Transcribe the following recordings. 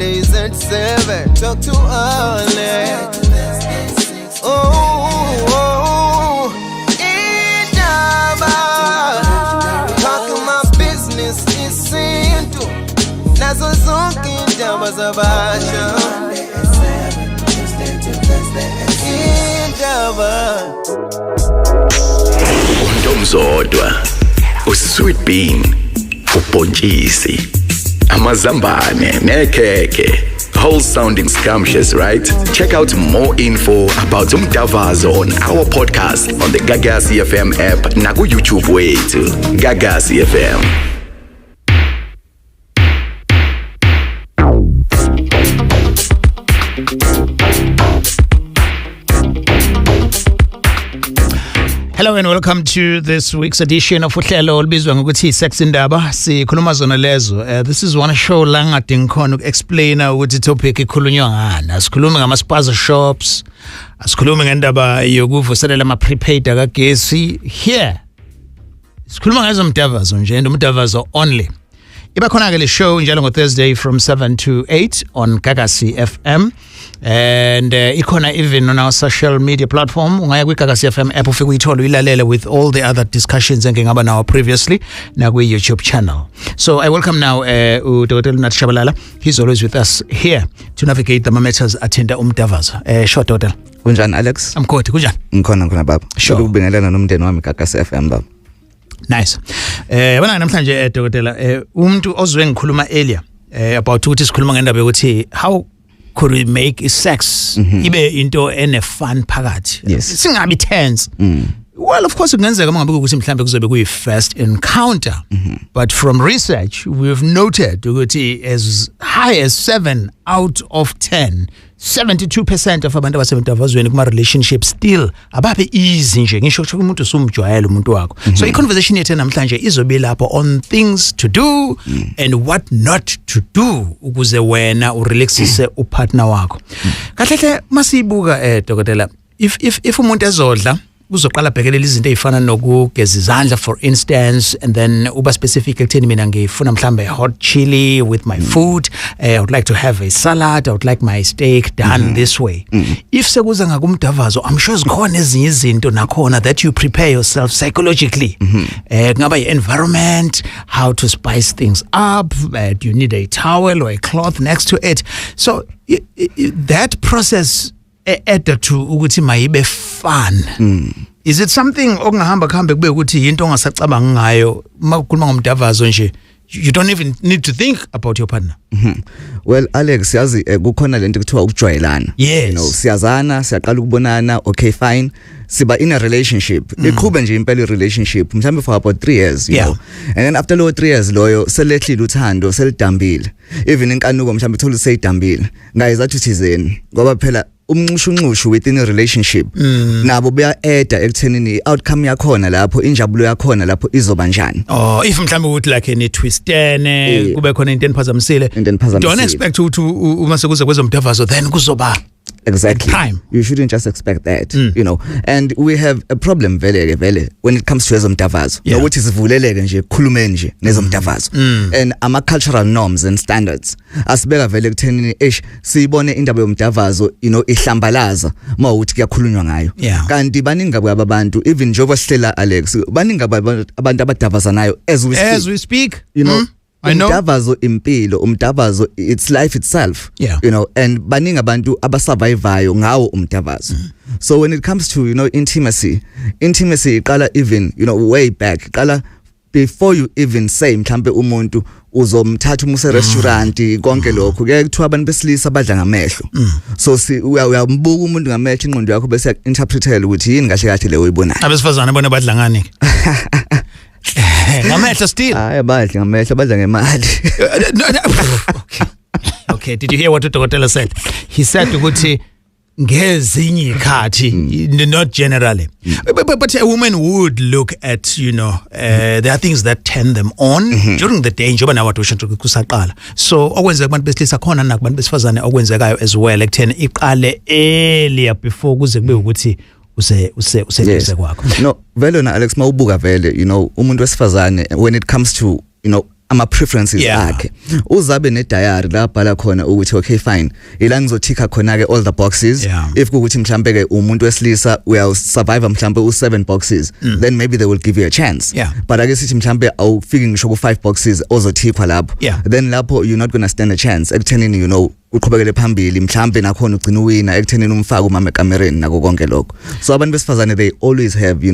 Mondays at 7. Talk to Alex. Oh, indaba. Talk my business isintu. Nazo zonke indaba zabasha. Indaba. Untomzodwa, usweet bean, ubhontshisi, amazambane nekhekhe. Whole sounding scrumptious, right? Check out more info about umdavazo on our podcast on the Gagasi FM app naku YouTube wethu Gagasi FM. Hello and welcome to this week's edition of uhlelo olubizwa ngokuthi Sex Indaba. Sikhuluma zona lezo. This is one show la ngadingi khona uku-explaina ukuthi topic ikhulunywa ngani. Asikhulumi ngama spaza shops. Asikhulumi ngendaba yokuvuselela ama prepaid akagesi. Here sikhuluma ngezomdavazo nje, and umdavazo only. Iba khona ke le show njalo ngo-Thursday from 7 to 8 on Gagasi FM, and ikhona even on our social media platform. Ungaya kwi-Gagasi FM app, ufike uyithole, uyilalele with all the other discussions engingaba nawo previously nakwi-YouTube channel. So I welcome now uDr Lunathi Shabalala. He's always with us here to navigate the matters athinta umdavazo. Sure, Dr. Kunjani, Alex? I'm good. Kunjani? Ngikhona, ngikhona, baba. Ukubingelela nomndeni wami, Gagasi FM, baba. Nice. Wena namhlanje, dokotela, umuntu ozwe ngikhuluma earlier about ukuthi sikhuluma ngendaba yokuthi how could we make sex ibe into ene fun phakathi. Singabi tense. Well, of course kungenzeka uma ngabe ukuthi mhlambe kuzobe kuyi first encounter. But from research we've noted ukuthi as high as 7 out of 10, 72% of abantu abasemdavazweni kuma relationship still ababe easy nje, ngisho ukuthi umuntu usumjwayela umuntu wakho. So i conversation yethu namhlanje izobe lapho on things to do and what not to do ukuze wena urelaxise upartner wakho. Kahle hle masibuka, dokotela, if umuntu ezodla uzoqala bhekelela izinto ezifana nokugeza izandla, for instance, and then uba specific ekutheni mina ngifuna mhlambe hot chili with my food, I would like to have a salad, I would like my steak done this way. If sekuza ngakumdavazo, I'm sure zikhona ezinye izinto nakhona that you prepare yourself psychologically. Kungaba i-environment, how to spice things up, do you need a towel or a cloth next to it? So that process added to ukuthi mayibe fun. Is it something okungahamba kuhambe kube ukuthi into ongasacabanga ngayo makukhuluma ngomdavazo nje, you don't even need to think about your partner? Well, Alex, yazi, kukhona lento kuthiwa ukujwayelana. Siyazana, siyaqala ukubonana, okay, fine. Siba in a relationship. Iqhube nje impela i relationship mhlambe for about 3 years, you know. And then after lo 3 years loyo selehlile uthando, selidambile. Even inkanuko mhlambe uthola seyidambile. Ngayizathu thizeni, ngoba phela umnxushunxushu within a relationship nabo buya add ekuthenini outcome yakhona lapho, injabulo yakhona lapho izoba njani. Oh, if mhlambe ukuthi like ni twistene, kube khona into eniphazamisile. Into eniphazamisile. Don't expect ukuthi uma sekuze kwezomdavazo then kuzoba prime. You shouldn't just expect that. And we have a problem vele ke vele when it comes to ezomdavazo, nokuthi sivuleleke nje kukhulumeni nje nezomdavazo, and ama cultural norms and standards asibeka vele ekuthenini eish, siyibone indaba yomdavazo ihlambalaza mawukuthi kuyakhulunywa ngayo. Kanti baningi kabi abantu, even njengoba sihlela, Alex, baningi kabi abantu abadavazanayo as we speak. As we speak. You know. I know. Umdavazo impilo, umdavazo, it's life itself. And baningi abantu abasurvivayo ngawo umdavazo. So when it comes to intimacy, intimacy iqala even way back, iqala before you even say mhlambe umuntu uzomthatha umuse restaurant. Konke lokho kuyaye kuthiwa abantu besilisa badla ngamehlo. So si uyambuka umuntu ngamehlo, ingqondo yakho bese interpretela ukuthi yini kahle kahle leyo oyibonayo. Abesifazane bona badla ngani? Ngamehlo still? Hayi, abadli ngamehlo, badla ngemali. No. Okay, did you hear what udokotela said? He said ukuthi ngezinye ikhathi, not generally, but a woman would look at there are things that turn them on during the day, njengoba nawe usho nje kusaqala. So okwenzeka kubantu besilisa khona nakubantu besifazane okwenzekayo as well ekutheni iqale earlier before kuze kube ukuthi use useduze kwakho. No, vele na, Alex, mawubuka vele, umuntu wesifazane when it comes to Ama preferences akhe, uzabe ne diary la abhala khona ukuthi, okay fine, ila ngizothika khona ke all the boxes. If kukuthi mhlambe ke umuntu wesilisa uya survive mhlambe u7 boxes, then maybe they will give you a chance. But ake sithi mhlambe awufiki ngisho ku 5 boxes ozothikwa lapho, then lapho you're not going to stand a chance ekuthenini uqhubekele phambili, mhlambe nakhona ugcina uwina ekuthenini umfake umama ekamereni nako konke lokho. So abantu besifazane, they always have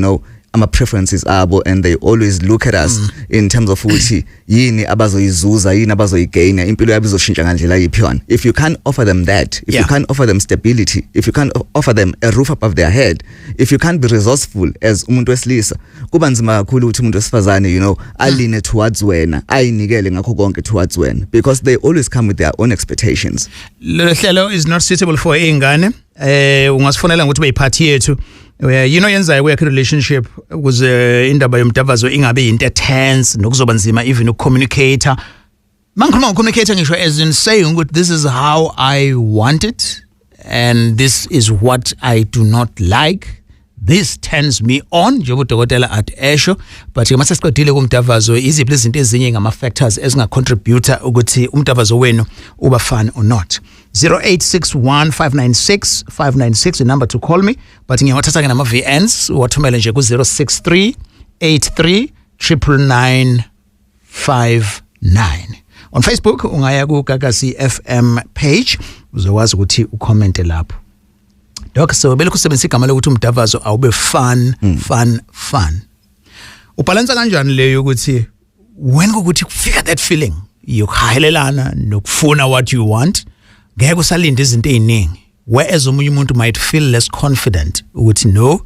ama preferences abo and they always look at us in terms of ukuthi yini abazoyizuza, yini abazoyigaina, impilo yabo izoshintsha ngandlela yiphi yona. If you can't offer them that, if you can't offer them stability, if you can't offer them a roof above their head, if you can't be resourceful as umuntu wesilisa, kuba nzima kakhulu ukuthi umuntu wesifazane a-leane towards wena, ayinikele ngakho konke towards wena, because they always come with their own expectations. Lelo hlelo is not suitable for ingane. Ungasifonela ngokuthi beyiphathi yethu. Yenzayo kuyakho relationship ukuze indaba yomdavazo ingabe into tense nokuzoba nzima even ukucommunicate. Mangikhuluma ngocommunicate, ngisho as in saying ukuthi this is how I want it and this is what I do not like, this turns me on, njengoba udokotela athi esho. But ke mase siqedile kumdavazo, iziphi izinto ezinye ngama factors ezinga-contribute ukuthi umdavazo wenu uba fun or not? 0861596596, the number to call me, but ngiyawathatha ke nama VNs, wathumele nje ku 063 83 999 59. On Facebook ungaya ku Gagasi FM page, uzokwazi ukuthi ucommente lapho. Doc, so belokhu usebenzisa igama lokuthi umdavazo awube fun, fun, fun. Ubalansa kanjani leyo ukuthi when kukuthi kufika that feeling yokuhayelelana nokufuna what you want, ngeke usalinde izinto eziningi, whereas omunye umuntu might feel less confident ukuthi no,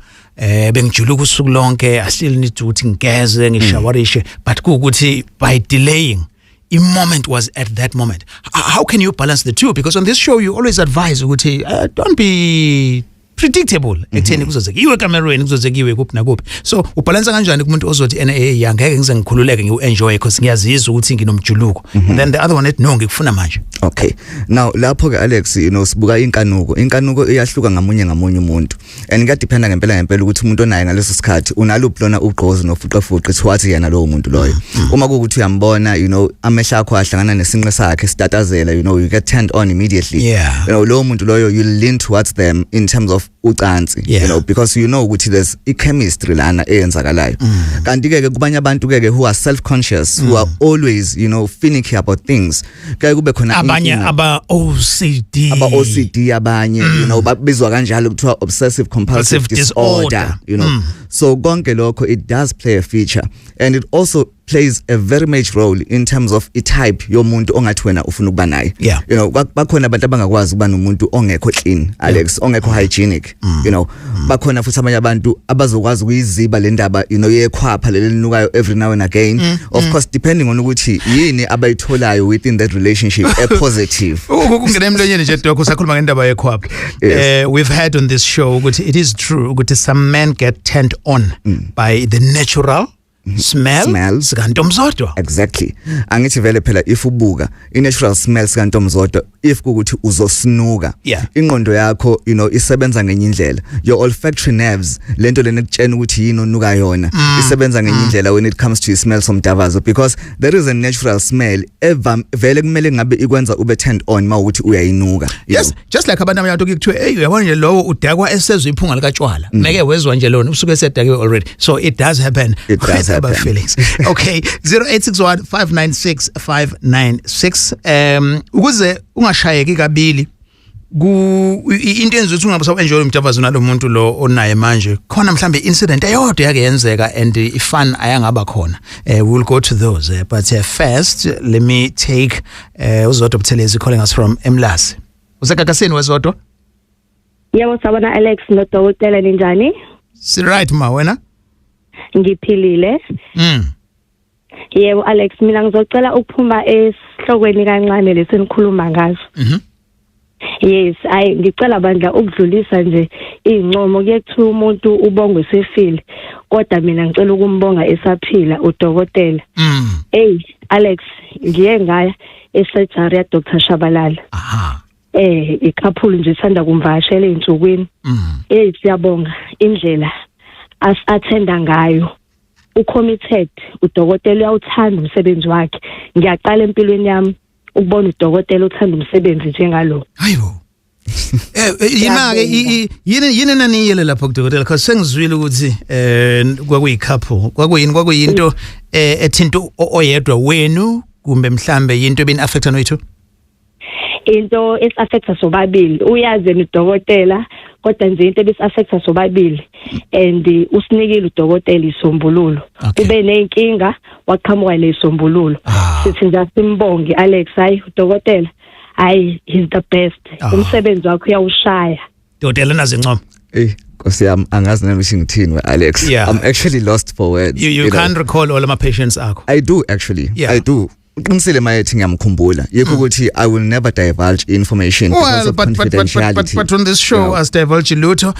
bengijuluka usuku lonke, I still need ukuthi ngigeze, ngishawarishe, but kuukuthi by delaying, i moment was at that moment. How can you balance the two? Because on this show you always advise ukuthi don't be predictable ekutheni kuzoze kuyiwe ekamerweni, kuzoze kuyiwe kuphi nakuphi. So ubalansa kanjani kumuntu ozothi ena, hey, angeke ngize ngikhululeke ngiu-enjoy because ngiyazizwa ukuthi nginomjuluko, and then the other one ethi, no, ngikufuna manje? Okay. Now lapho ke Alex, sibuka inkanuko. Inkanuko iyahluka ngamunye ngamunye umuntu. And kuyadependa ngempela ngempela ukuthi umuntu onaye ngaleso sikhathi unaluphi lona ugqozi nofuqefuqe towards yena lowo muntu loyo. Uma kuwukuthi uyambona, amehlo akho ahlangana nesinqe sakhe sitatazela, you get turned on immediately. Lowo muntu loyo, you lean towards them in terms of ucansi, because you know ukuthi there's i chemistry lana eyenzakalayo. Kanti ke kubanye abantu ke who are self conscious, who are always finicky about things, kuyaye kube khona abanye inkinga. Aba OCD. Aba OCD abanye, babizwa kanjalo, kuthiwa obsessive compulsive compulsive disorder. disorder. So konke lokho, it does play a feature and it also plays a very major role in terms of i-type yomuntu ongathi wena ufuna ukuba naye. Bakhona abantu abangakwazi ukuba nomuntu ongekho clean, Alex, ongekho hygienic. Bakhona futhi abanye abantu abazokwazi ukuyiziba le ndaba yekhwapha leli linukayo every now and again, of course depending on ukuthi yini abayitholayo within that relationship a positive. Ukungena emlonyeni nje, Doc, usakhuluma ngendaba yekhwapha. Yes. We've had on this show ukuthi it is true ukuthi some men get turned on by the natural smell, Smell. sikantomzodwa. Exactly, angithi vele phela if ubuka i natural smell sikantomzodwa, if kukuthi uzosinuka, ingqondo yakho isebenza ngenye indlela. Your olfactory nerves, lento lena ekutshena ukuthi yini onuka yona, isebenza ngenye indlela when it comes to smell somdavazo, because there is a natural smell eva vele kumele ngabe ikwenza ube turned on mawukuthi uyayinuka you Yes, know. just like abantu abanye kuthiwe, hey, uyabona nje lowo udakwa esezwe iphunga likatshwala. Meke wezwa nje lona usuke esedakiwe already. So it does happen It does with other happen. feelings. Okay, 0861 596 596, ukuze ungashayeki kabili ku into enza ukuthi ungabe usawu-enjoy umjavazo nalomuntu lo onaye manje, khona mhlambe incident eyodwa yake yenzeka and ifun ayangaba khona. We'll go to those, but first let me take uZodwa Buthelezi calling us from eMlazi. Usegagasini weZodwa. Yebo, sabona Alex nodokotela, ninjani? Si right, ma, wena? Ngiphilile. Yebo Alex, mina ngizocela ukuphuma esihlokweni kancane lesenikhuluma ngaso. Yes, ayi, ngicela bandla ukudlulisa nje incomo. Kuye kuthiwa umuntu ubongwe sefile, kodwa mina ngicela ukumbonga esaphila udokotela. Hey Alex, ngiye ngaya esurgery ya Dr Shabalala. Icouple nje sithanda kumvakashela einsukwini. Hey, siyabonga indlela as-attenda ngayo. Ucommitted udokotela, uyawuthanda umsebenzi wakhe. Ngiyaqala empilweni yami ukubona udokotela uthanda umsebenzi njengalo. Hayibo. Yima ke, yini naniyele lapho kudokotela? Because sengizwile ukuthi kwakuyi couple, kwakuyinto ethinta oyedwa wenu, kumbe mhlambe yinto ebini affecta noyithu? Into esi-affecta sobabili. Uyazi yena udokotela, kodwa nje into ebisi-affecta sobabili, and usinikile udokotela isombululo. Ube nenkinga, waqhamuka nesombululo. Sithi nje asimbonge, Alex. Hayi, udokotela, hayi, he's the best. Umsebenzi wakhe uyawushaya. Dokotela, nazincoma. Eh, Nkosi yami, angazi nami ukuthi ngithini we, Alex. I'm actually lost for words. You know. Can't recall all ama patients akho? I do, actually. I do. Uqinisile mayethi ngiyamkhumbula. Yikho ukuthi I will never divulge information because Well, of but confidentiality. But on this show asidivulge lutho.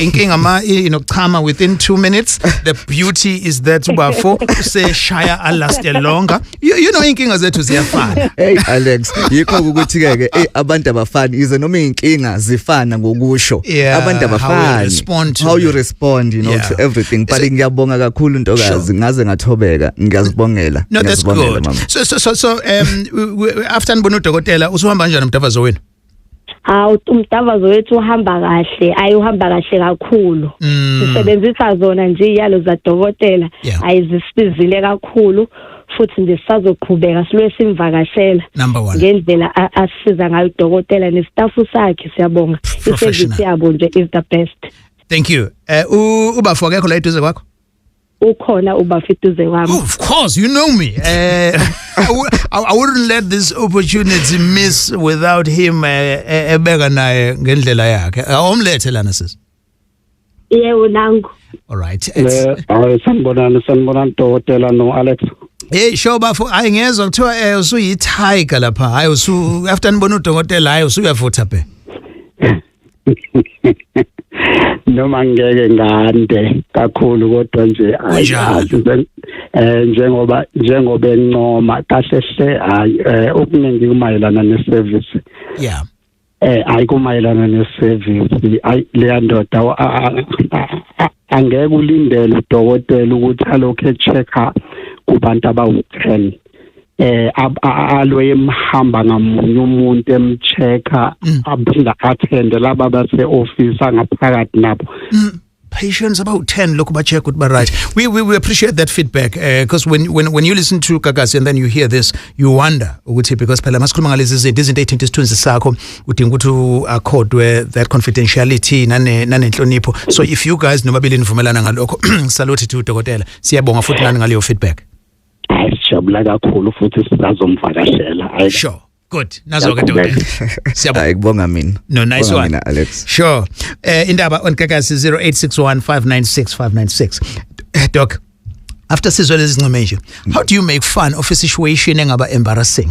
Inkinga ma inokuchama within 2 minutes. The beauty is that ubafo useshaya alast longer. You know inkinga zethu ziyafana. Hey Alex, yikho ukuthi ke ke hey, abantu abafani, ize noma inkinga zifana ngokusho. Abantu How you abafani. Respond to How you them. respond to everything. But ngiyabonga kakhulu, ntokazi, ngaze ngathobeka, ngiyazibongela. No, that's Ngiyazibongela, good. mama. So after nibona udokotela, usuhamba kanjani umdavazo wenu? Hawu, umdavazo wethu uhamba kahle, ayi, uhamba kahle kakhulu. Sisebenzisa zona nje iyalo zadokotela. Ayizisizile kakhulu, futhi nje sisazoqhubeka silwe simvakashela Number 1. ngendlela asisiza ngayo udokotela nestafu sakhe. Siyabonga. Professional. Iservice yabo nje is the best. Thank you. Ubafo akekho la eduze kwakho? Ukhona ubafo eduze kwami. Oh, of course, you know me. I wouldn't let this opportunity miss without him ebeka naye ngendlela yakhe. Awumlethe lana, sis. Yebo, nangu. All right. It's Hayi, sanibonani, sanibonani dokotela no Alex. Hey, sure bafo, hayi, ngezwe kuthiwa usuyi tiger lapha. Hayi, usu after nibona udokotela, hayi, usuyavutha be. Noma ngeke ngande kakhulu, kodwa nje hayi, Kunjalo. Njengoba encoma kahle hle, hayi, okuningi kumayelana neservice. Hayi, kumayelana neservice, hayi, leya ndoda angeke ulindele udokotela ukuthi alokhu echecka kubantu abawu-10, alwe emhamba ngamunye umuntu emchecka, aphinda attend laba base office angaphakathi nabo. Patients about 10 look, ba check ba right. We appreciate that feedback, because when you listen to Gagasi and then you hear this, you wonder ukuthi, because phela masikhuluma ngalezi zinto, izinto ezithinta isithunzi sakho, udinga ukuthi accordwe that confidentiality nane nanenhlonipho. So if you guys nobabili nivumelana ngalokho, salute to udokotela. Siyabonga futhi nani ngaleyo feedback. Hayi, sijabula kakhulu futhi sizazomvakashela, hayi. Sure, good. Nazo ke, dokotela, siyabonga. Hayi, kubonga mina. No, nice Kubonga one. mina, Alex. Sure. Indaba on Gagasi 0861596596. Doc, after sizwe lezi zinqumo nje, how do you make fun of a situation engaba embarrassing?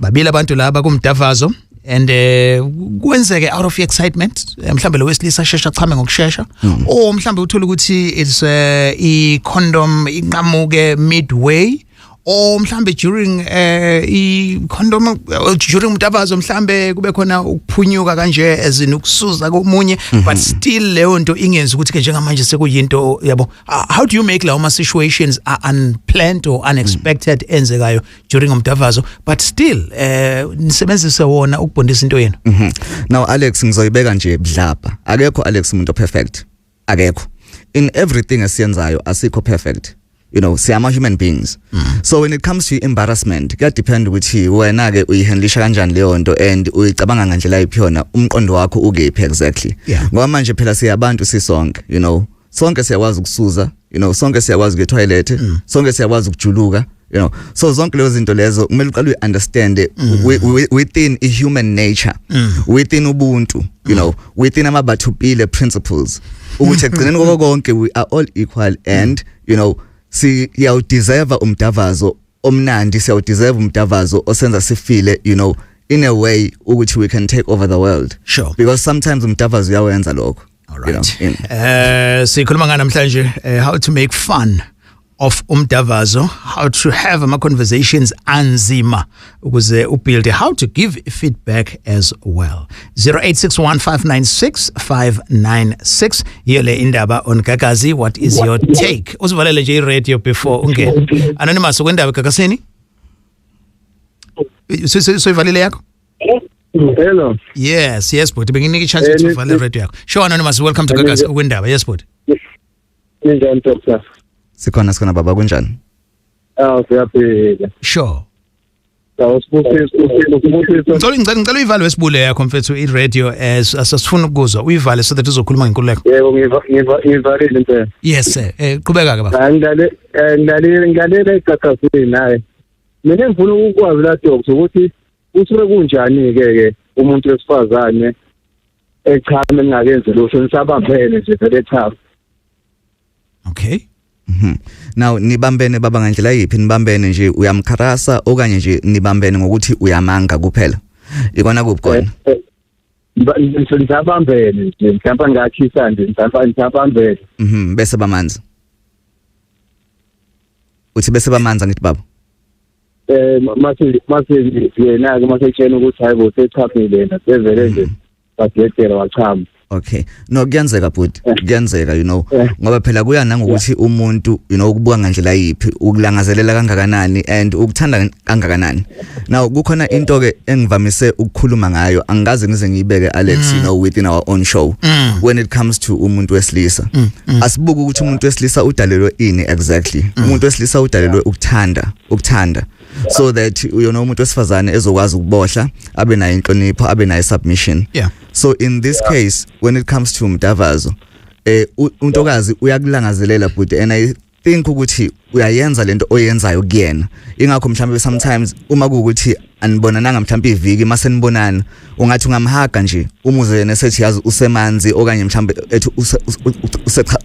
Babili abantu laba kumdavazo and kwenzeke out of excitement, mhlambe lo wesilisa shesha chame ngokushesha, or mhlambe uthola ukuthi it's i condom inqamuke midway, or mhlambe during i condom, during umdavazo, mhlambe kube khona ukuphunyuka kanje, as in ukusuza komunye, but still leyo nto ingenzi ukuthi ke njengamanje sekuyinto yabo. How do you make lawo ma situations are unplanned or unexpected enzekayo during umdavazo, but still nisebenzise wona ukubondisa into yenu? Now Alex, ngizoyibeka nje budlabha. Akekho, Alex, umuntu perfect. Akekho. In everything esiyenzayo asikho perfect. Siyama human beings. So when it comes to embarrassment, kuya depend ukuthi wena ke uyihandlisha kanjani leyo nto and uyicabanga ngandlela yiphi, umqondo wakho ukephi exactly. Ngoba manje phela siyabantu sisonke. Sonke siyakwazi ukusuza, sonke siyakwazi ukuya toilet, sonke siyakwazi ukujuluka. So zonke lezo zinto lezo kumele uqale uunderstand within i human nature, within ubuntu, within ama Batho Pele principles, ukuthi ekugcineni koko konke we are all equal and siyawudeserve umdavazo omnandi, siyawudeserve umdavazo osenza sifile in a way ukuthi we can take over the world. Because sometimes umdavazo uyawenza lokho. All right. Sikhuluma ngana namhlanje, how to make fun of umdavazo, how to have ama conversations anzima ukuze ubuild, how to give feedback as well. 0861596596 yiyo le indaba on Gagasi. What is your take? Uzivalele nje i-radio before ungene. Anonymous, kwendaba Gagasini. So ivalile yakho? Hello. Yes, but benginika i-chance ukuthi uvale radio yakho. Sure, Anonymous, welcome to Gagasi kwindaba. Yes, but. Ninjani, doctor? Sikhona, sikhona baba, kunjani? Ah, siyaphila. Sure. Awusibusiso, usibusiso. Ngicela uyivale wesibule yakho mfethu i-radio as asifuna ukuzwa. Uyivale so that uzokhuluma ngenkululeko. Yebo, ngivalile impela. Yes sir. Qhubeka ke baba. Ngilale ngilalele eGagasini naye. Mina ngifuna ukwazi la, doctor, ukuthi kusuke kunjani ke ke umuntu wesifazane echame ningakenzi lutho, nisabambene nje vele echama. Okay. Now nibambene baba ngandlela yiphi? Nibambene nje uyamkharasa okanye nje nibambene ngokuthi uyamanga kuphela? Ikona kuphi kona? Nisabambene nje, mhlawumbe ngakhisa nje, mhlawumbe nisabambene. Bese bamanzi. Uthi bese bamanzi, ngithi baba. Mase yena ke mase etshena ukuthi hayibo, sechamile yena, sevele nje badedela wachama. Okay. No, kuyenzeka but kuyenzeka ngoba phela kuya nangokuthi umuntu ukubuka ngandlela yipi, ukulangazelela kangakanani and ukuthanda kangakanani. Now kukhona into ke engivamise ukukhuluma ngayo, angikaze ngize ngiyibeke, Alex, within our own show, when it comes to umuntu wesilisa. Asibuke ukuthi umuntu wesilisa udalelwe ini exactly. Umuntu wesilisa udalelwe ukuthanda, ukuthanda. So that umuntu wesifazane ezokwazi ukubohla, abe nayo inhlonipho, abe nayo submission. So in this case, when it comes to umdavazo, untokazi uyakulangazelela but and I think ukuthi uyayenza lento oyenzayo kuyena. Ingakho mhlawumbe sometimes uma kuukuthi anibonananga mhlawumbe iviki, mase nibonana ungathi ungamhaga nje umuze yena esethi yazi usemanzi okanye mhlawumbe ethi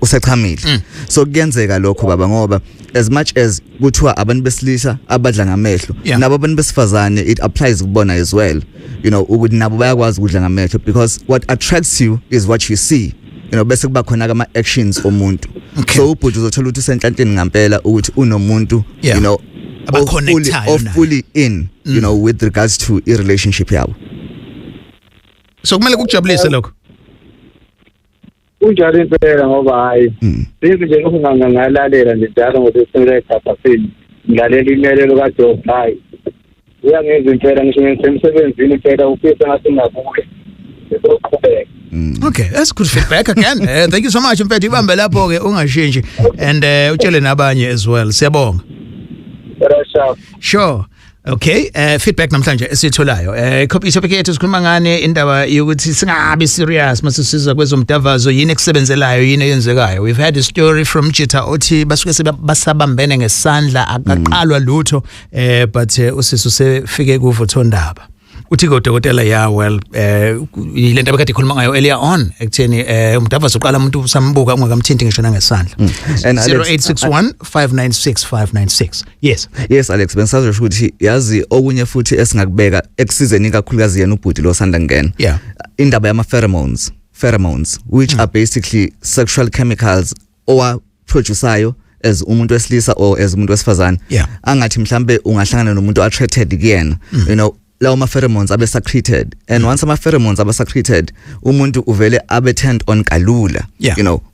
usechamile. So kuyenzeka lokho baba, ngoba as much as kuthiwa abantu besilisa abadla ngamehlo, nabo abantu besifazane it applies kubona as well, ukuthi nabo bayakwazi ukudla ngamehlo, because what attracts you is what you see, bese kuba khona ama actions omuntu. So ubhuti uzothola ukuthi usenhlanhleni ngampela ukuthi unomuntu Abaconnectayo naye. Fully in with regards to i relationship yabo. So kumele kukujabulise lokho. Kunjalo impela, ngoba hayi, yize nje lokhu ngangalalela nje njalo ngokusemela eGagasini, ngilalela imiyalelo kaJob, hayi, uyangizwa impela, ngisho ngisemsebenzini impela ufisa ngathi ngingabuye ngizoqhubeka. Okay, that's good feedback again. Thank you so much mfethu, ibambe lapho ke ungashintshi and utshele nabanye as well. Siyabonga. Sharp. Sure. Okay, feedback namhlanje esitholayo. Copy topic yethu sikhuluma ngane indaba yokuthi singabi serious mase siza kwezomdavazo, yini ekusebenzelayo, yini eyenzekayo. We've had a story from Jita othi basuke basabambene ngesandla, akaqalwa lutho, but usisu sefike kuvuthondaba. Uthi ke udokotela, ya, well, ile nto abekade ikhuluma ngayo earlier on ekutheni umdavazo uqala umuntu usambuka ungakamthinti ngisho nangesandla. And Alex, 0861 596 596. Yes. Yes Alex, bengisazosho ukuthi yazi okunye futhi esingakubeka ekusizeni kakhulukazi yena ubhuti lo sanda ngena. Indaba yama pheromones, which are basically sexual chemicals owa produceayo as umuntu wesilisa or as umuntu wesifazane. Angathi mhlambe ungahlangana nomuntu attracted kuyena, lawo ma pheromones abe secreted, and once ama pheromones abe secreted, umuntu uvele abe turned on kalula.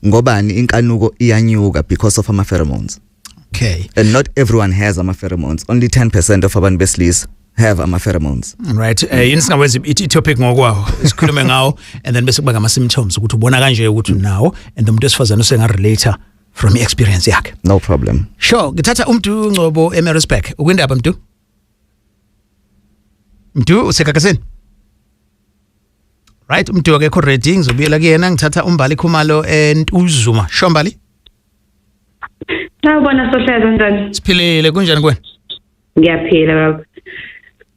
Ngobani inkanuko iyanyuka because of ama pheromones. And not everyone has ama pheromones. Only 10% of abantu besilisa have ama pheromones. Right. Yini singawenza i-topic ngokwawo. Sikhulume ngawo and then bese kuba ngama symptoms ukuthi ubona kanje ukuthi unawo and umuntu wesifazane usenga relate from experience yakhe. No problem. Sure, ngithatha uMdu Ngcobo eMaritzburg. Ukwindaba Mdu? Mdu, useGagasini? Right, uMdu akekho ready, ngizobuyela kuyena, ngithatha uMbali Khumalo eNtuzuma. Sho Mbali. Sawubona Sohleza, njani? Siphilile, kunjani kuwena? Ngiyaphila baba.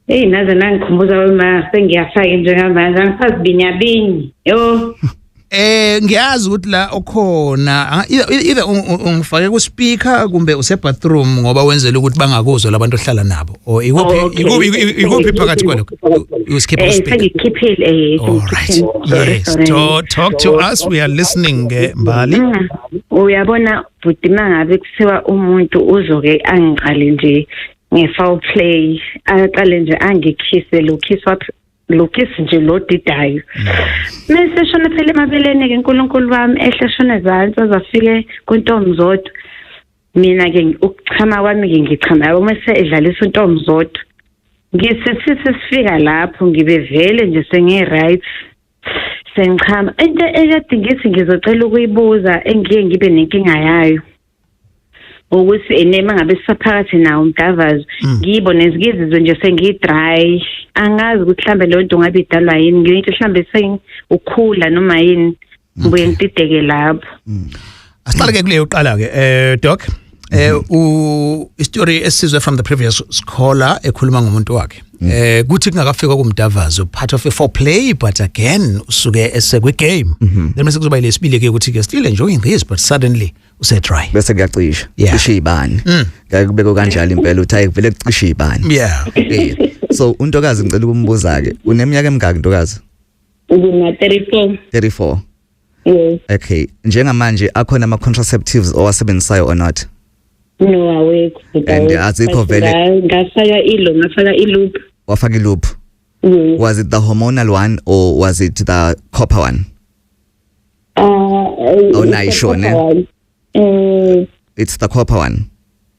Hey, naze nangikhumbuza wema, sengiyafaka njengamanje angisazi binyabinyi. Yo. Ngiyazi ukuthi la okhona either ungifake ku speaker kumbe use bathroom ngoba wenzela ukuthi bangakuzwa labantu ohlala nabo, or ikuphi? Oh, okay. Ikuphi phakathi kwalokho? Usikhiphe ku speaker. Sengikhiphile. All right. Yes, talk to us, we are listening, Mbali. Uyabona bhuti, mangabe kuthiwa umuntu uzoke angiqale nje nge-foul play, aqale nje angikhise lo kiss, lo kiss nje lo didayo, mase shona phela emabeleni ke, uNkulunkulu wami, ehle shona ezansi azafike kuntomzodwa. Mina ke ukuchama kwami ke ngichama yabo, mase edlalisa untomzodwa, ngisithi sifika lapho ngibe vele nje sengi-right, sengichama. Into ekade ngithi ngizocela ukuyibuza, engiye ngibe nenkinga yayo, ukuthi ene mangabe sisaphakathi nawo umdavazo, ngiyibone ngizizwe nje sengiyi-dry. Angazi ukuthi mhlambe leyo nto ngabe idalwa yini, ngiyothi mhlambe ukhula noma yini, ngibuye ngidideke lapho. Asiqale ke kuleyo uqala ke, doc, u story esizwe from the previous scholar ekhuluma ngomuntu wakhe, kuthi kungakafika kumdavazo, part of a foreplay, but again usuke esekwi game, then bese kuzoba ilesibili ke ukuthi ke still enjoying this, but suddenly use dry. Bese kuyacisha. Cisha izibani. Ngeke kubeke kanjalo impela, uthi hayi, vele kucisha izibani. So untokazi, ngicela ukumbuza ke, uneminyaka emingaki, ntokazi? Ngina 34. 34? Yes. Okay, njengamanje akhona ama contraceptives owasebenzisayo or not? No, awekho. And azikho vele? Ngafaka ilo, ngafaka i-loop. Wafaka i-loop? Yes. Was it the hormonal one or was it the copper one? Awunayo sure, ne? It's the copper one?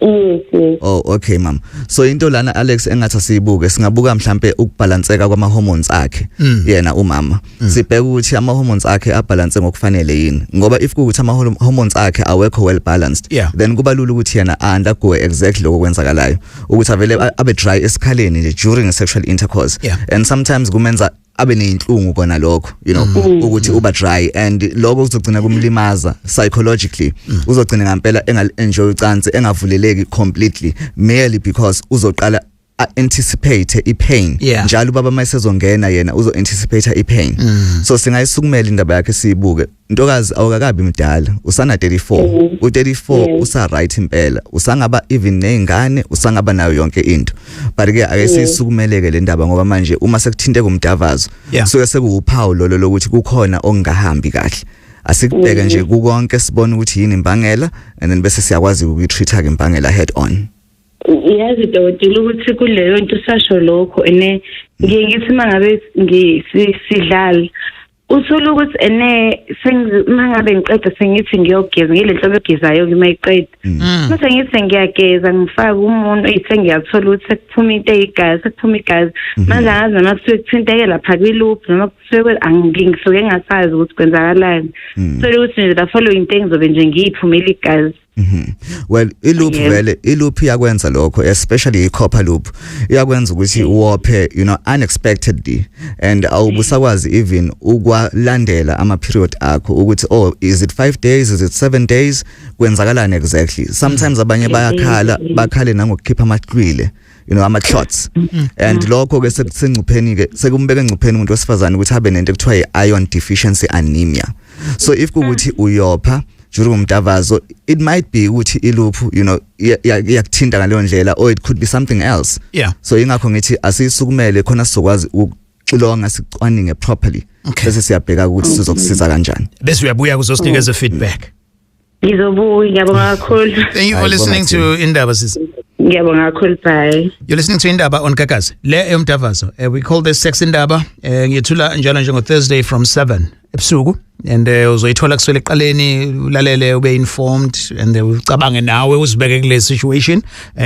Yes. Oh, okay ma'am. So into lana, Alex, engathi asibuke, singabuka mhlambe ukubalanseka kwama hormones akhe yena umama. Sibheka ukuthi ama hormones akhe abalance ngokufanele yini. Ngoba if kuukuthi ama hormones akhe awekho well balanced, then kuba lula ukuthi yena undergo exactly lokho kwenzakalayo. Ukuthi avele abe dry esikhaleni nje during sexual intercourse. And sometimes kumenza abe nezinhlungu kona lokho, ukuthi uba dry, and lokho kuzogcina kumlimaza psychologically. Uzogcina ngempela engal enjoy ucansi, engavuleleki completely, merely because uzoqala anticipate ipain. Njalo ubaba mayesezongena yena uzo anticipate ipain. So singayisukumela indaba yakhe, siyibuke. Ntokazi, awukakabi mdala, usana 34. U34 usa right impela, usangaba even nezingane, usangaba nayo yonke into, but ke ake siyisukumeleke le ndaba, ngoba manje uma sekuthinte kumdavazo, suke sekuwuphawu lolo lokuthi kukhona okungahambi kahle. Asikubheke nje kukonke, sibone ukuthi yini imbangela, and then bese siyakwazi ukuyitreat ke imbangela head on. Yazi dokotela, ukuthi kuleyo nto usasho lokho, ene ngiye ngithi mangabe sidlala, uthola ukuthi ene mangabe ngiqeda sengithi ngiyogeza, ngile nhlobo egezayo ke mayiqeda, mase ngithi ngiyageza, ngifaka umuntu, sengiyathola ukuthi sekuphuma into eyigazi, sekuphuma igazi. Manje angazi noma kusuke kuthinteke lapha kwi-loop noma kusuke ngisuke ngingasazi ukuthi kwenzakalani. Thola ukuthi nje the following thing ngizobe nje ngiyiphumela igazi. Well, i-loop vele i-loop iyakwenza lokho, especially i-copper loop iyakwenza ukuthi uwophe unexpectedly, and awubusakwazi even ukwalandela ama period akho ukuthi, oh, is it 5 days, is it 7 days, kwenzakalani exactly. Sometimes abanye bayakhala, bakhale nangokukhipha amahlwile, ama clots, and lokho ke sekusengcupheni ke, sekumbeka engcupheni umuntu wesifazane ukuthi abe nento ekuthiwa i-iron deficiency anemia. So if kukuthi uyopha during umdavazo, it might be ukuthi i-loop iyakuthinta ngaleyo ndlela, or it could be something else. So ingakho ngithi asiyisukumele khona sizokwazi ukuxilonga, sicwaninge properly, bese siyabheka ukuthi sizokusiza kanjani. Bese uyabuya kuzosinikeza feedback. Ngizobuya, ngiyabonga kakhulu. Thank you for Hayi, listening to Indaba, sis. Ngiyabonga kakhulu, bye. You're listening to Indaba on Gagasi. Le eyomdavazo. We call this Sex Indaba. Ngiyethula njalo njengo Thursday from 7 ebusuku, and uzoyithola kusukela ekuqaleni, ulalele, ube informed and ucabange nawe, uzibeke kule situation.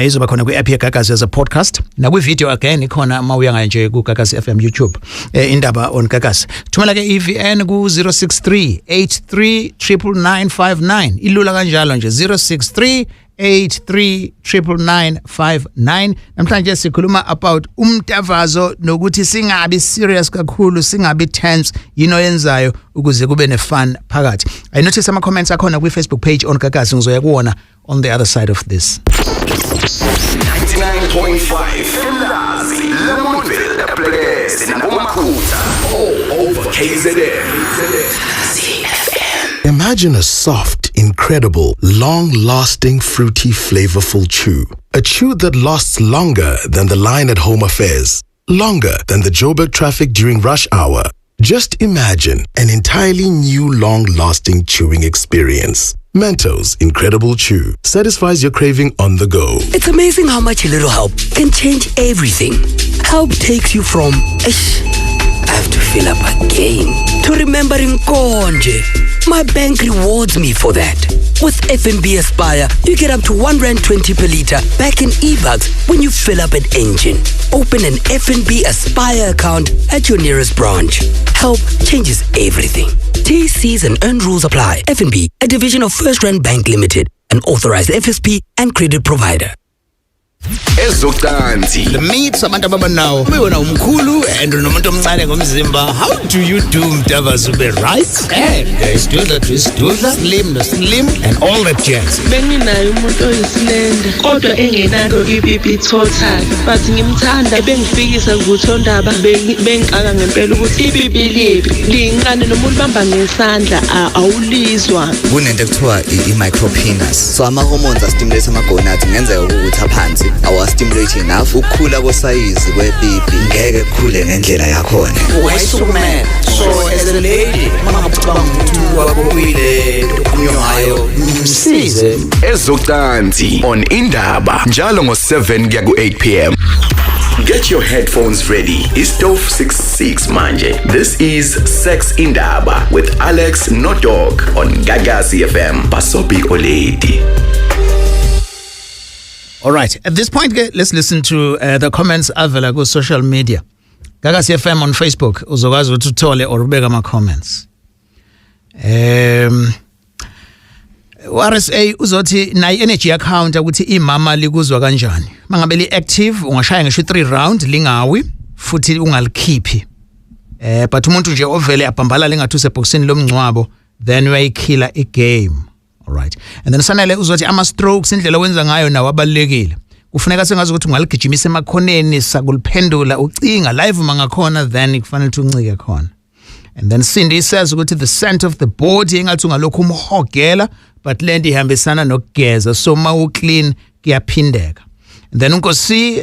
Izoba khona kwi-app yeGagasi as a podcast. Na kwi-video again ikhona uma uya nje ku Gagasi FM YouTube. Indaba on Gagasi. Thumela ke EVN ku 063 83 99959. Ilula kanjalo nje, 063 839959. Namhlanje sikhuluma about umdavazo nokuthi singabi serious kakhulu, singabi tense, yino yenzayo ukuze kube nefun phakathi. I notice ama comments akhona kwi Facebook page on Gagasi, ngizoya kuwona on the other side of this. 99.5 Emlazi, Lamontville, Plekese, Nakumakhutha, all over KZN. Imagine a soft, incredible, long lasting, fruity, flavorful chew. A chew that lasts longer than the line at Home Affairs, longer than the Joburg traffic during rush hour. Just imagine an entirely new, long lasting chewing experience. Mentos Incredible Chew satisfies your craving on the go. It's amazing how much a little help can change everything. Help takes you from, "Eish, I have to fill up again," to remembering konje. My bank rewards me for that. With FNB Aspire, you get up to R1.20 per litre back in eBucks when you fill up at Engen. Open an FNB Aspire account at your nearest branch. Help changes everything. TCs and earned rules apply. FNB, a division of First Rand Bank Limited, an authorized FSP and credit provider. Ezocansi. The meats abantu ababanawo ube wena umkhulu and nomuntu omncane ngomzimba, how do you do mdavazo ube right and isidudla to isidudla, slim no slim and all that jazz? Benginaye umuntu oyi-slender kodwa engenalo ipipi total, but ngimthanda ebengifikisa kuthondaba bengixaka ngempela ukuthi ipipi liphi lincane noma ulibamba ngesandla awulizwa. Kunento ekuthiwa i-micropenis, so ama-hormones astimulate ama-gonads kungenzeka ukuthi aphansi awa-stimulate enough. Ukukhula kosayizi kwepipi ngeke kukhule ngendlela yakhona. Wayisukumela. So as a lady, uma ngabe ucabanga ukuthi wakho uyile okhulunywa ngayo, msize. Ezocansi on Indaba njalo ngo7 kuya ku8 p.m. Get your headphones ready. Istof 66 manje. This is Sex Indaba with Alex Nodog on Gagasi FM. Basobi Oledi. All right. At this point, ke, let's listen to the comments avela ku social media. Gagasi FM on Facebook uzokwazi ukuthi uthole or ubeke ama comments. RSA uzothi nayi energy account ukuthi imama likuzwa kanjani. Mangabe li active ungashaya ngisho 3 round lingawi futhi ungalikhiphi. But umuntu nje ovele abhambalala engathi usebhokisini lomncwabo, then uyayikhila igame. All right. And then Sanele uzothi ama strokes, indlela owenza ngayo nawo abalekile. Kufuneka sengazi ukuthi ungaligijimisa emakhoneni sakuliphendula ucinga live mangakhona, then kufanele ukuthi uncike khona. And then Cindy says ukuthi the scent of the body, engathi ungalokhu umhogela, but lento ihambisana nokugeza, so mawu clean kuyaphindeka. And then unkosi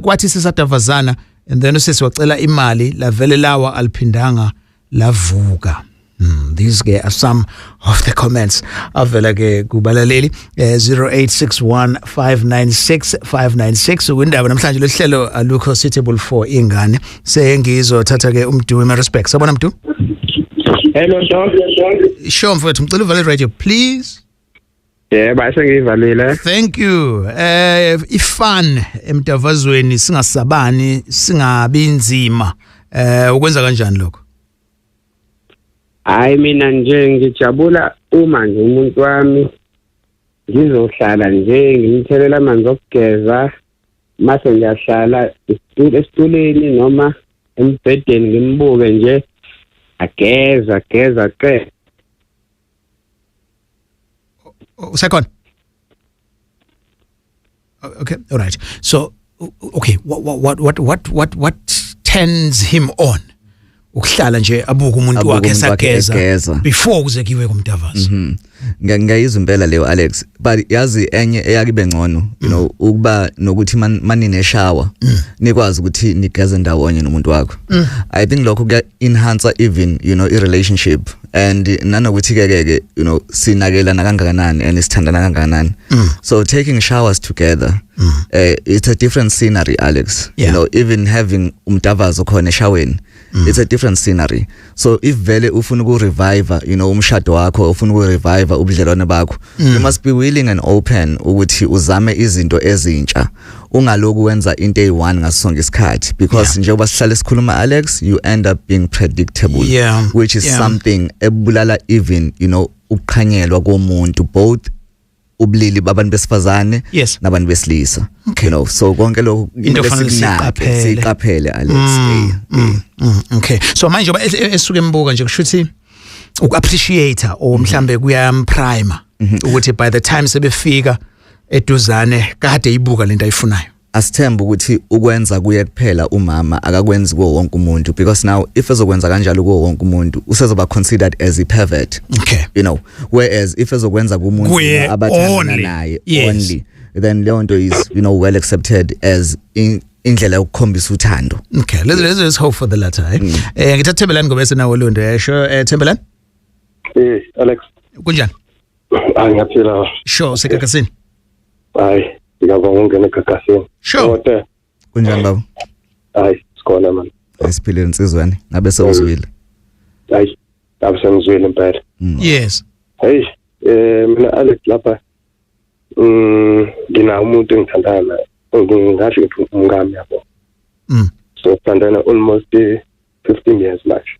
kwathi sisadavazana and then usisi wacela imali, lavele lawa aliphindanga lavuka. These ke are some of the comments avela ke kubalaleli, 0861596596. Ukundaba namhlanje lohlelo alukho suitable for ingane. Sengizothatha ke uMdu eMaritzburg. Sabona, Mdu. Hello, Doc. Sure, mfowethu, ngicela uvale radio, please. Yebo, asengiyivalile. Thank you. Ifun emdavazweni, singasabani, singabi nzima. Ukwenza kanjani lokho? Hayi, mina nje ngijabula uma nje umuntu wami ngizohlala nje ngimthelela amanzi okugeza, mase ngiyahlala esituleni noma embhedeni, ngimbuke nje ageza geza qe. Usekhona? Okay, all right. So okay, what turns him on? Ukuhlala nje abuke umuntu Abuke wakhe umuntu wakhe esageza egeza. Before kuze kiwe kumdavazo. Ngiyayizwa impela leyo, Alex, but yazi enye eyakibe ngcono ukuba nokuthi manine shower nikwazi ukuthi nigeze ndawonye nomuntu wakho. I think lokho kuya enhance even i relationship and nanokuthi ke sinakelana kangakanani and sithandana kangakanani. So taking showers together, it's a different scenery, Alex. Even having umdavazo khona eshaweni, it's a different scenery. So if vele ufuna uku revive umshado wakho, ufuna uku revive ubudlelwane bakho, you must be willing and open ukuthi uzame izinto ezintsha, ungaloku wenza into eyi-one ngaso sonke isikhathi, because njengoba sihlale sikhuluma, Alex, you end up being predictable, which is something ebulala even ukuqhanyelwa komuntu, both ubulili babantu besifazane nabantu besilisa. So konke lokho Into kumele ofanele sikunake, siyiqaphele. Siyiqaphele, Alex. Okay, so manje ngoba esuke embuka nje, kusho ukuthi uku-appreciate or mhlambe kuyamprime ukuthi by the time sebefika eduzane kade ibuka lento ayifunayo. Asithembe ukuthi ukwenza kuye kuphela umama, akakwenzi kuwo wonke umuntu, because now if ezokwenza kanjalo kuwo wonke umuntu, usezoba considered as a pervert. Whereas if ezokwenza kumuntu Kuye abathandana only. naye only, then leyo nto is well accepted as indlela yokukhombisa uthando. Okay, let's hope for the latter. Eh, ngithatha Thembelani ngoba esenawo Lundo. Sure, Thembelani. Alex. Kunjani? Hayi, ngiyaphila. Sure, segagasini. Hayi, ngiyabonga ukungena egagasini. Sure. Kunjani, baba? Hayi, sikhona, man. Asiphile insizweni, ngabe sewuzwile? Hayi, ngabe sengizwile impela. Hey, mina Alex lapha ngina umuntu engithandana naye. Ngingasho ngithi umngami, yabo. So sithandana almost 15 years manje.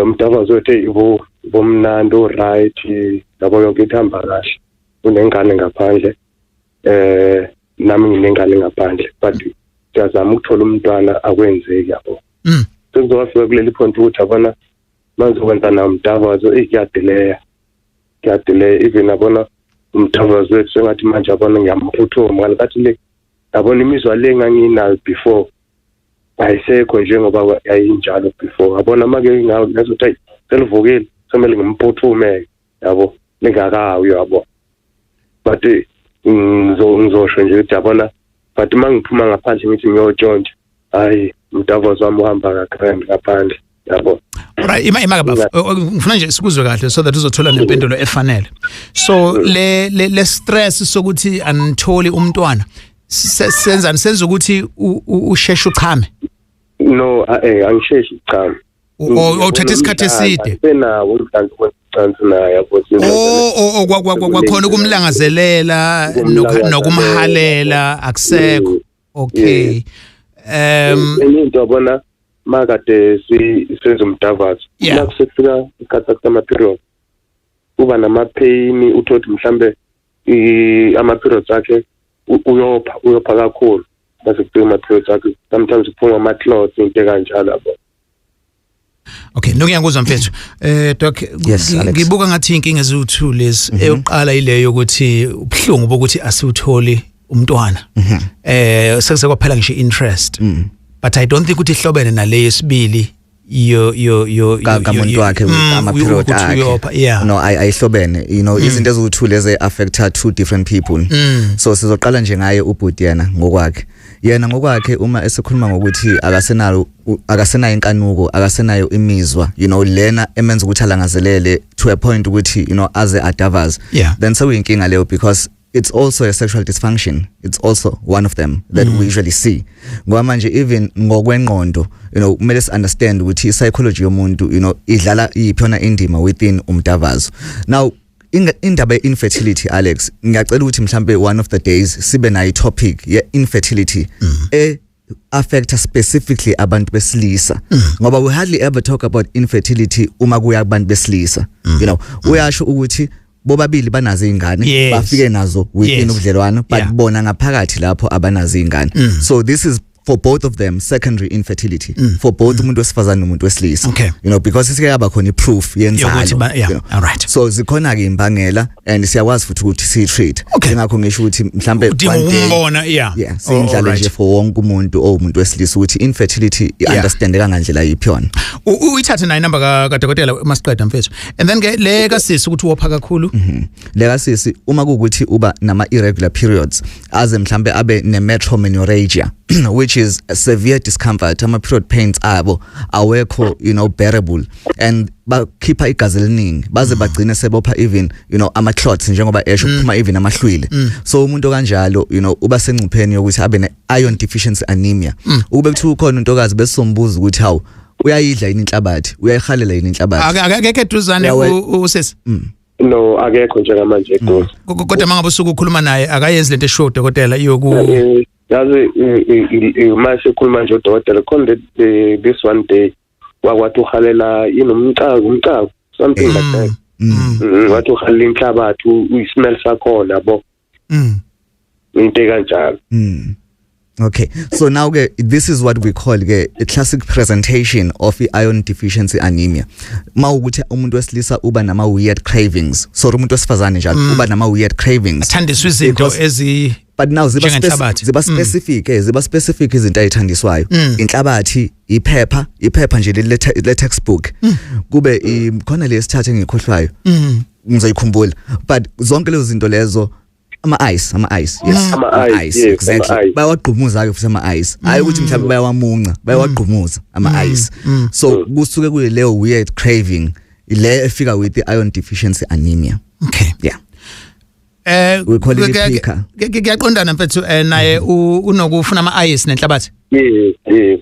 Umdavazo wethu ibo bomnandi, right, yabo, yonke ihamba kahle. Unengane ngaphandle. Nami nginengane ngaphandle, but siyazama ukuthola umntwana, akwenzeki, yabo. Sekuzofika kuleli point ukuthi abona manje ukwenza nawo umdavazo, kuyadelaya. Kuyadelaya, even yabona umdavazo wethu sengathi manje yabona ngiyamphuthuma ngathi le yabona imizwa le enganginayo before ayisekho njengoba yayinjalo before. Yabona make ngazothi ayi, selivukile, semele ngimphuthume, yabo, ningakawi, yabo. But ngizosho nje ukuthi yabona, but mangiphuma ngaphandle ngithi ngiyotshontsha, hayi, umdavazo wami uhamba ka-grand ngaphandle, yabo. Alright, ima baba. Ngifuna nje sikuzwe kahle so that uzothola nempendulo efanele. So le stress sokuthi anitholi umntwana senzani, senza ukuthi usheshe uchame? No, angisheshi ukuchama. Uthatha isikhathi eside? Senawo umdlandla wokwenza naye, yabo. Oh, kwakhona ukumlangazelela nokumhalela akusekho. Okay. Enye into, yabona, makade senza umdavazo, la kusefika isikhathi sama-period kuba nama-pain, uthole ukuthi mhlambe ama-periods akhe uyopha kakhulu, bese kufika ama-periods akhe sometimes kuphuma ama-clots, into kanjalo, yabo. Okay, nokuyanguzwa mfethu. Doc, Yes, Alex. ngibuka ngathi inkinga eziwu2 lezi. Eyokuqala ileyo yokuthi ubuhlungu bokuthi asiutholi umntwana. Sekuze kwaphela ngisho interest. But I don't think ukuthi ihlobene nale yesibili yo yo yo Kamuntu wakhe, ama-period ukuthi akhe. uyopha, yeah. No, ayihlobene, izinto eziwu-two lezi affecta two different people. So sizoqala nje ngaye ubhuti yena ngokwakhe. Yena ngokwakhe uma esekhuluma ngokuthi akasenayo akasenayo inkanuko, akasenayo imizwa, lena emenza ukuthi alangazelele to a point ukuthi aze adavas, then sekuyinkinga leyo, because it's also a sexual dysfunction. It's also one of them that we usually see, ngoba manje even ngokwengqondo, kumele si understand ukuthi i-psychology yomuntu idlala iyiphi yona indima within umdavazo. Now indaba ye-infertility, Alex, ngiyacela ukuthi mhlambe one of the days sibe nayo i-topic ye-infertility e affecta specifically abantu besilisa, ngoba we hardly ever talk about infertility uma kuya kubantu besilisa. Uyasho ukuthi bobabili banazo izingane, bafike nazo within ubudlelwano, but bona ngaphakathi lapho abanazo izingane. So this is for both of them, secondary infertility for both umuntu wesifazane nomuntu wesilisa, because isike yaba khona i-proof Yokuthi yenzalo. yeah, all right. So zikhona ke imbangela and siyakwazi futhi ukuthi siyi-treat. Ingakho ngisho ukuthi mhlambe Udinga one day ukumbona, yeah. Yeah, Oh, siyindlale nje for wonke umuntu owumuntu wesilisa ukuthi infertility i-understandeka ngandlela yiphi yona. Uyithathe nayo inamba kadokotela masiqeda, mfethu. And then ke le kasisi ukuthi wopha kakhulu. Le kasisi, uma kuwukuthi uba nama irregular periods, aze mhlambe abe ne metromenorrhagia, which is a severe discomfort, ama period pains abo awekho bearable, and bakhipha igazi eliningi baze bagcine sebopha even ama clots, njengoba esho kuphuma even amahlwili. So umuntu kanjalo uba sengcupheni yokuthi abe ne iron deficiency anemia. Ukube kuthiwa ukhona untokazi, besombuza ukuthi hawu, uyayidla yini inhlabathi, uyayihalela yini inhlabathi? Akekho eduzane usisi? No, akekho njengamanje eduze. Kodwa mangabe usuke ukhuluma naye, akayenzi lento eshow dokotela yoku Yazi, mase ekhuluma nje udokotela khona, this one day wakwathi uhalela yini, umcako, something like that. Wathi uhalela inhlabathi, uyi-smell sakhona, yabo, into kanjalo. Okay, so now ke this is what we call ke a classic presentation of i iron deficiency anemia. Mawukuthi umuntu wesilisa uba nama weird cravings. So umuntu wesifazane njalo uba nama weird cravings. Athandiswa izinto Because ezi But now ziba Njengenhlabathi. ziba specific, ziba specific izinto ayithandiswayo. Inhlabathi, iphepha, iphepha nje leli le textbook. Kube khona lesithathe engikhohlwayo. Ngizoyikhumbula, but zonke lezo zinto lezo, ama ice, ama ice, yes. Ama-ice, yes, exactly. ama-ice. Bayawagqumuza ke futhi ama ice, hayi ukuthi mhlawumbe bayawamunca, bayawagqumuza ama ice. So kusuke kuleyo weird craving le efika with the iron deficiency anemia. Yeah. We call it pica. Kuyaqondana mfethu, naye unokufuna ama ice nenhlabathi. Yes.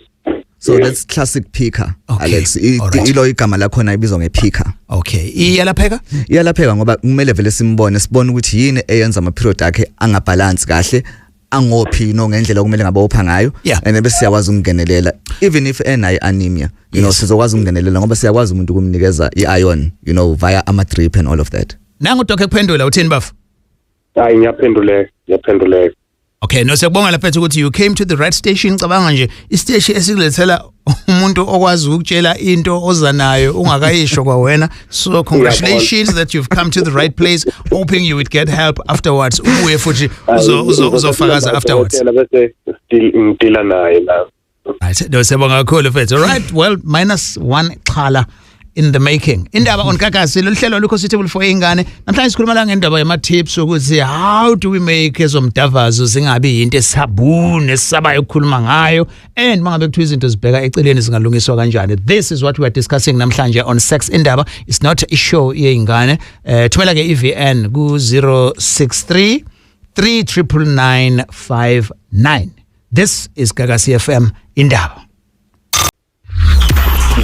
So that's classic pica, Alex. Ilo igama lakhona ibizwa ngepica. Okay, iyalapheka? Iyalapheka, ngoba kumele vele simbone, sibone ukuthi yini eyenza ama period akhe angabalance kahle, angophi no ngendlela okumele ngabe opha ngayo, and bese siyakwazi ukungenelela even if enayo anemia, sizokwazi ukungenelela ngoba siyakwazi umuntu ukumnikeza i-iron via ama drip and all of that. Nangu doc ekuphendula, uthini bafu? Hayi, ngiyaphenduleka, ngiyaphenduleka. Okay, no, siyakubonga lapha ukuthi you came to the right station. Cabanga nje, isiteshi esikulethela umuntu okwazi ukutshela into oza nayo ungakayisho kwawena. So congratulations that you've come to the right place, hoping you would get help afterwards. Ubuye futhi uzofakaza afterwards. Bese still ngidila naye la. Right, no, siyabonga kakhulu mfethu. All right, well, minus one xhala in the making. Indaba on Gagasi, lolu hlelo lukho suitable for ingane. Namhlanje sikhuluma la ngendaba yama tips ukuthi how do we make ezomdavazo zingabi into esabuni esisabayo ukukhuluma ngayo, and mangabe kuthiwa izinto zibheka eceleni zingalungiswa kanjani. This is what we are discussing namhlanje on Sex Indaba. It's not a show yeingane. Thumela ke iVN ku 063 399959. This is Gagasi FM Indaba.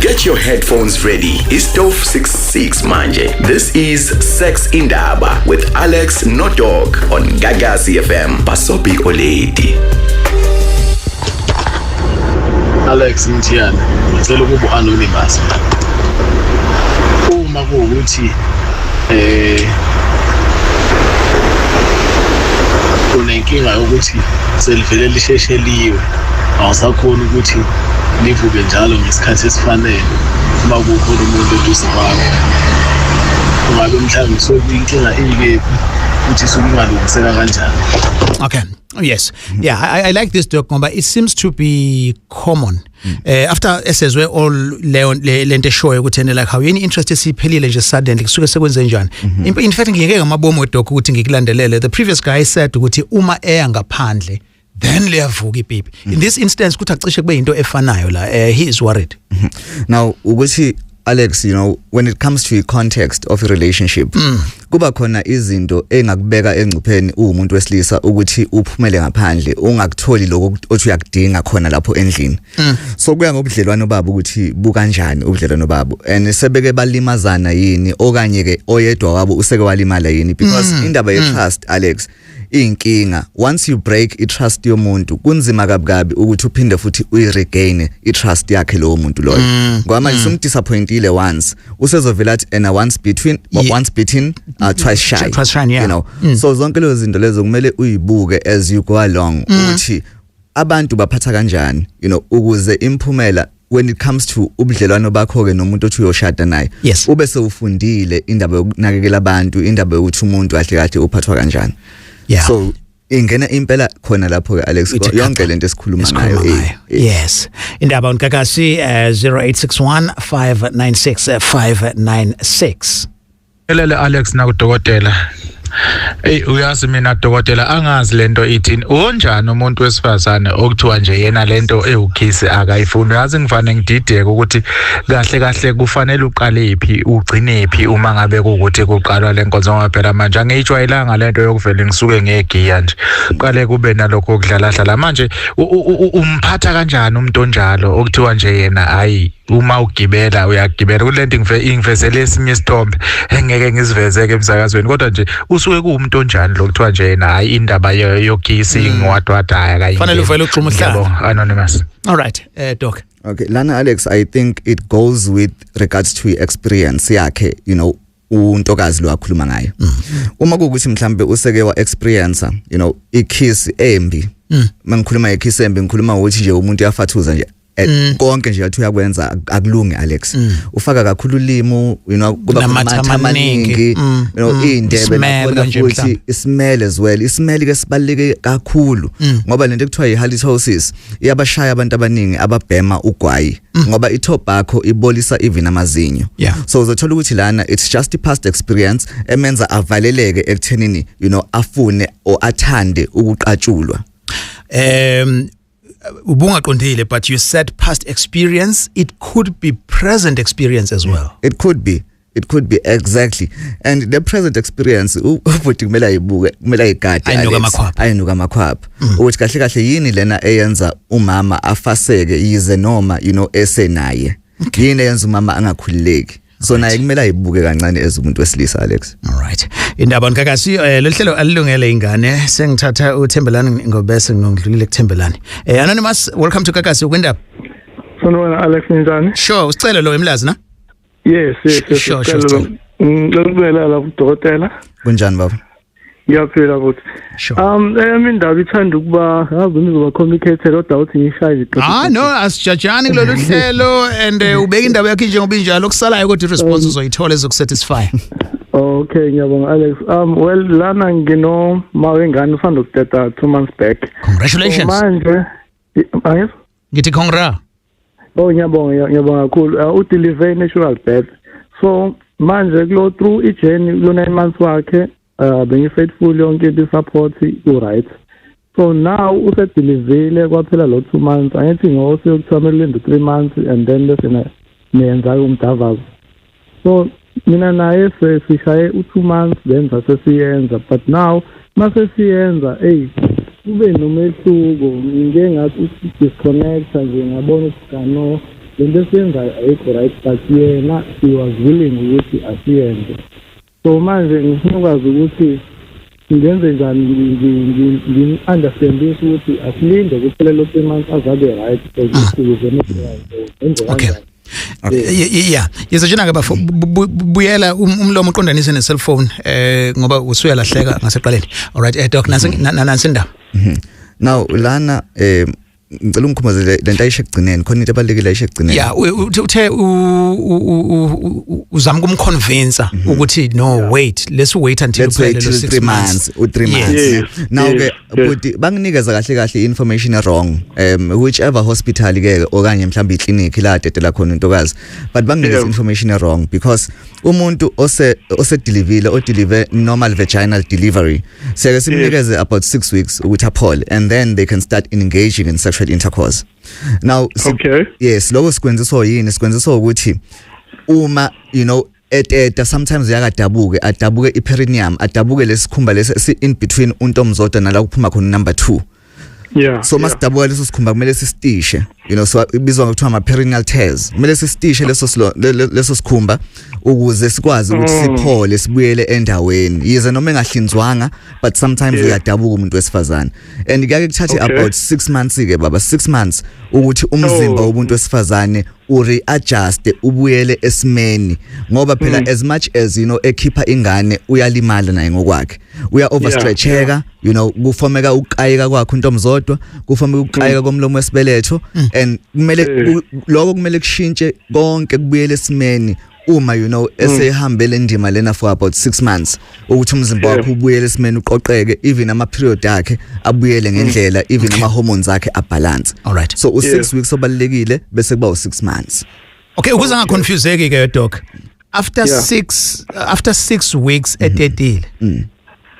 Get your headphones ready. Istove 66 manje. This is Sex Indaba with Alex Nodog on Gagasi FM. Basobi Oledi. Alex Mthiyane, ngicela ukuba anonymous. Uma kuwukuthi unenkinga yokuthi selivele lisheshe liwe, awusakhoni ukuthi livuke njalo ngesikhathi esifanele uma kukhona umuntu eduze kwakho, ungabe mhlawumbe sokuyinkinga ikephi futhi isuke ingalungiseka kanjani? Okay. Yes. Yeah, I like this doc ngoba it seems to be common. After esezwe all leyo lento eshoyo ukuthi ene like how yini interest esiphelile nje suddenly, kusuke sekwenze njani? In fact, ngiyeke ngamabomu doc ukuthi ngikulandelele. The previous guy said ukuthi uma eya ngaphandle then liyavuka ipipi. In this instance kuthi acishe kube into efanayo la. He is worried. Now ukuthi Alex, when it comes to the context of a relationship, kuba khona izinto engakubeka engcupheni uwumuntu wesilisa ukuthi uphumele ngaphandle ungakutholi lokho othi uyakudinga khona lapho endlini. So kuya ngobudlelwano babo ukuthi bukanjani ubudlelwano babo, and sebeke balimazana yini, okanye ke oyedwa wabo useke walimala yini, because indaba ye trust, Alex, inkinga once you break i trust yomuntu kunzima kabi kabi ukuthi uphinde futhi uyiregain i trust yakhe lowo muntu loyo, ngoba manje sumdisappointile once, usezovela athi ena once between once beaten, twice shy. Twice shy, yeah. So zonke lezo zinto lezo kumele uyibuke as you go along ukuthi abantu baphatha kanjani, ukuze imphumela when it comes to ubudlelwano bakho ke nomuntu othi uyoshada naye, ube sewufundile indaba yokunakekela abantu, indaba yokuthi umuntu kahle kahle uphathwa kanjani. So ingena impela khona lapho ke, Alex, yonke lento esikhuluma ngayo. Yes. Indaba on Gagasi, 0861 596 596. Elele Alex nakudokotela. Ey, uyazi mina dokotela angazi lento ithini. Unjani umuntu wesifazane okuthiwa nje yena lento ewukhisi akayifuni? Uyazi ngifane ngidideke ukuthi kahle kahle kufanele uqale phi ugcine phi uma ngabe kuukuthi kuqalwa lenkonzo, ngoba phela manje angiyijwayelanga lento yokuvela ngisuke ngegiya nje. Qale kube nalokho okudlala dlala manje, umphatha kanjani umuntu onjalo okuthiwa nje yena hayi uma ugibela uyagibela kulento? Ingivezele esinye isithombe engeke ngisivezeke emsakazweni, kodwa nje usuke kuwumuntu onjani lo kuthiwa nje yena hayi indaba yogisi ngiwadwada akayi? Fanele uvele ugxume uhlala. Ngiyabonga, anonymous. All right, doc. Okay, lana Alex, I think it goes with regards to experience yakhe, untokazi lo akhuluma ngayo. Uma kuwukuthi mhlambe useke wa experience, ikiss embi. Mangikhuluma ikiss embi, ngikhuluma ukuthi nje umuntu uyafathuza nje. Konke nje athi uyakwenza akulungi, Alex. Ufaka kakhulu ulimi, kuba Namathe namathe amaningi. amaningi, Smell indebe nakhona kanje futhi mhlawumbe. Ismell as well. Ismell ke sibaluleke kakhulu ngoba lento ekuthiwa i-halitosis iyabashaya abantu abaningi ababhema ugwayi, ngoba i-tobacco ibolisa even amazinyo. So uzothola ukuthi lana it's just a past experience emenza avaleleke ekuthenini afune or athande ukuqatshulwa. Ubungaqondile, but you said past experience. It could be present experience as well. It could be, it could be, exactly. And the present experience, ubhuti kumele ayibuke, kumele ayigade, Ayinuke Alex. Amakhwapha. Ayinuka amakhwapha ukuthi kahle kahle yini lena eyenza umama afaseke yize noma esenaye, yini eyenza umama angakhululeki. So naye kumele ayibuke kancane as umuntu wesilisa, Alex. All right, indaba nkakasi, lolu hlelo alilungele ingane. Sengithatha uThembelani ngobese ngidlulile kuThembelani. Anonymous, welcome to Gagasi kwindaba. Sanibona Alex, ninjani? Sure, usicelo lo emlazi na? Yes. Sure. Sicelo lo. Ngicela ukubingelela lapho udokotela. Kunjani, baba? Ngiyaphila futhi. Sure. Eyami indaba ithanda ukuba yazi nizoba complicated, kodwa uthi ngishaye nje. Ah no, asijajani kulolu hlelo and ubeka indaba yakho njengoba injalo, okusalayo kodwa i-response uzoyithola ezokusatisfy. Okay, ngiyabonga Alex. Well, lana ngino ma wengane usanda kuteta 2 months back. Congratulations. So manje angizwa? Ngithi congra. Oh, ngiyabonga, ngiyabonga kakhulu. U-deliver natural birth. So manje kulo through i-journey kulo 9 months wakhe, bengi-faithful, yonke into, support u-right. So now usedeliverile kwaphela lo 2 months. Angithi ngose kuthiwa kumele ulinde 3 months and then bese niyenza umdavazo. So mina naye sesishaye u-2 months, then sasesiyenza, but now mase siyenza, ey, kube nomehluko. Ngike ngathi usi-disconnecta nje, ngabona ukuthi cha, no, lento esiyenzayo ayikho right, but yena he was willing ukuthi asiyenze. So manje ngifuna ukwazi ukuthi ngenze njani, ngim-understandise ukuthi asilinde kuphele lo 3 months azabe right ukuze enze Okay. kanjani. Yeah, yizojena ke bafo, buyela umlomo uqondanise ne cellphone ngoba usuyalahleka ngaseqaleni. All right, doc, nansi nansi indaba. Now lana ngicela ungikhumbuze lento ayisho ekugcineni, khona into ebalulekile ayisho ekugcineni. Yeah, uthe uzama ukumconvince ukuthi no, wait, let's wait until Let's wait uphele lo till 6 3 months, u3 Yes. months. Now ke Yes. buti, banginikeza kahle kahle information wrong, whichever hospital ke okanye mhlawumbe iclinic la dedela khona intokazi, but banginikeza information wrong because umuntu ose deliverile, o deliver normal vaginal delivery, siyake simnikeze about 6 weeks ukuthi aphole and then they can start engaging in sexual intercourse now. Yes, lokho sikwenziswa yini? Sikwenziswa ukuthi uma eteta, sometimes uyakadabuke, adabuke iperineum, adabuke lesikhumba lesi si in between untomzodwa nala kuphuma khona number 2. So masidabuka leso sikhumba kumele sisitishe, so ibizwa ngokuthiwa ama perineal tears. Kumele sisitishe leso leso sikhumba ukuze sikwazi ukuthi siphole, sibuyele endaweni, yize noma engahlinzwanga, but sometimes uyadabuka umuntu wesifazane and kuyake kuthathe about 6 months ke baba, 6 months ukuthi umzimba womuntu wesifazane ureadjust, ubuyele esimeni, ngoba phela as much as ekhipha ingane, uyalimala naye ngokwakhe, uya overstretcheka, kufomeka ukukayeka kwakhe untomzodwa, kufomeka ukukayeka komlomo wesibeletho and kumele lokho kumele kushintshe konke kubuyele esimeni uma esehambele indima lena for about 6 months, ukuthi umzimba wakhe ubuyele esimeni, uqoqeke, even ama period akhe abuyele ngendlela, even ama hormones akhe abalance. Alright. So u 6 weeks obalekile, bese kuba u6 months. Okay, ukuze angaconfuseki ke doc, after 6 after 6 weeks etetile,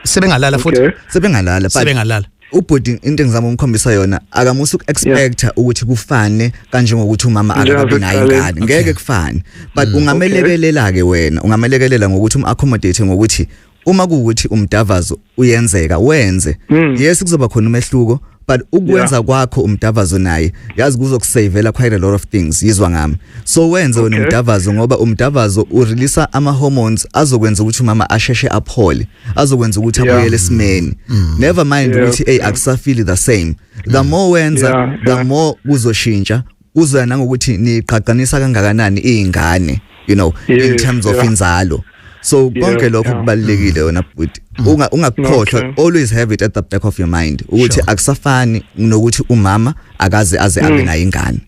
sebengalala futhi? Sebengalala, but Sebengalala. Ubhuti, into engizama ukumkhombisa yona, akamusa uku-expecta ukuthi kufane kanjengokuthi umama akakabi nayo Njengasekuqaleni. ingane. Ngeke kufane, but ungamelekelela ke wena, ungamelekelela ngokuthi um-accommodate ngokuthi uma kuwukuthi umdavazo uyenzeka, wenze. Yes, kuzoba khona umehluko, but ukwenza kwakho umdavazo naye, yazi, kuzokusavela quite a lot of things, yizwa ngami. So wenze wena umdavazo, ngoba umdavazo ureleasa ama hormones azokwenza ukuthi umama asheshe aphole, azokwenza ukuthi abuyele esimeni, never mind ukuthi hey, akusafeel the same. The more wenza, the more kuzoshintsha, kuzoya nangokuthi niqhaqanisa kangakanani izingane, in terms of inzalo. So konke lokho kubalulekile wena bhuti, ungakukhohlwa. Always have it at the back of your mind ukuthi akusafani nokuthi umama akaze aze abe nayo ingane.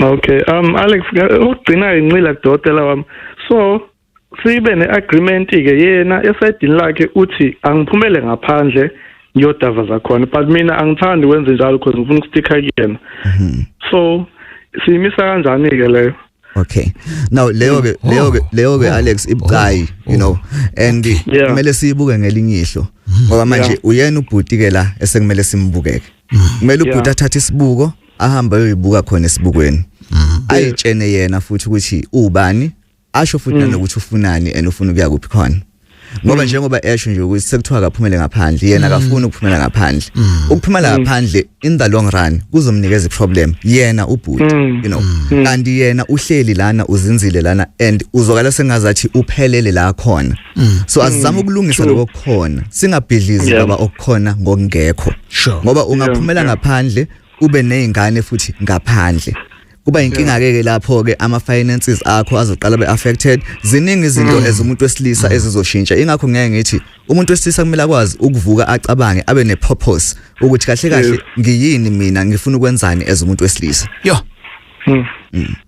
Okay, Alex, ukugcina inqila kudokotela wami. So sibe neagreement ke, yena esayidini lakhe uthi angiphumele ngaphandle ngiyodavaza khona, but mina angithandi ukwenza njalo because ngifuna ukusticka kuyena. So siyimisa kanjani ke leyo? Okay, now leyo ke Alex, ibucayi, and kumele siyibuke ngelinye ihlo, ngoba manje uyena ubhuti ke la esekumele simbukeke. Kumele ubhuti athathe isibuko, ahambe ayoyibuka khona esibukweni, ayitshene yena futhi ukuthi ubani, asho futhi nanokuthi ufunani and ufuna ukuya kuphi khona, ngoba njengoba esho nje ukuthi sekuthiwa akaphumele ngaphandle, yena akafuni ukuphumela ngaphandle. Ukuphumela ngaphandle in the long run kuzomnikeza iproblem yena ubhuti, kanti yena uhleli lana, uzinzile lana, and uzokala sengazathi uphelele la khona. So asizame ukulungisa lokho kukhona, singabhidlizi baba okukhona ngokungekho, ngoba ungaphumela ngaphandle ube nezingane futhi ngaphandle, kuba inkinga ke ke lapho ke. Ama finances akho azoqala be affected, ziningi izinto as umuntu wesilisa ezizoshintsha. Ingakho ngeke ngithi umuntu wesilisa kumele akwazi ukuvuka, acabange, abe ne purpose ukuthi kahle kahle ngiyini mina, ngifuna ukwenzani as umuntu wesilisa. Yo.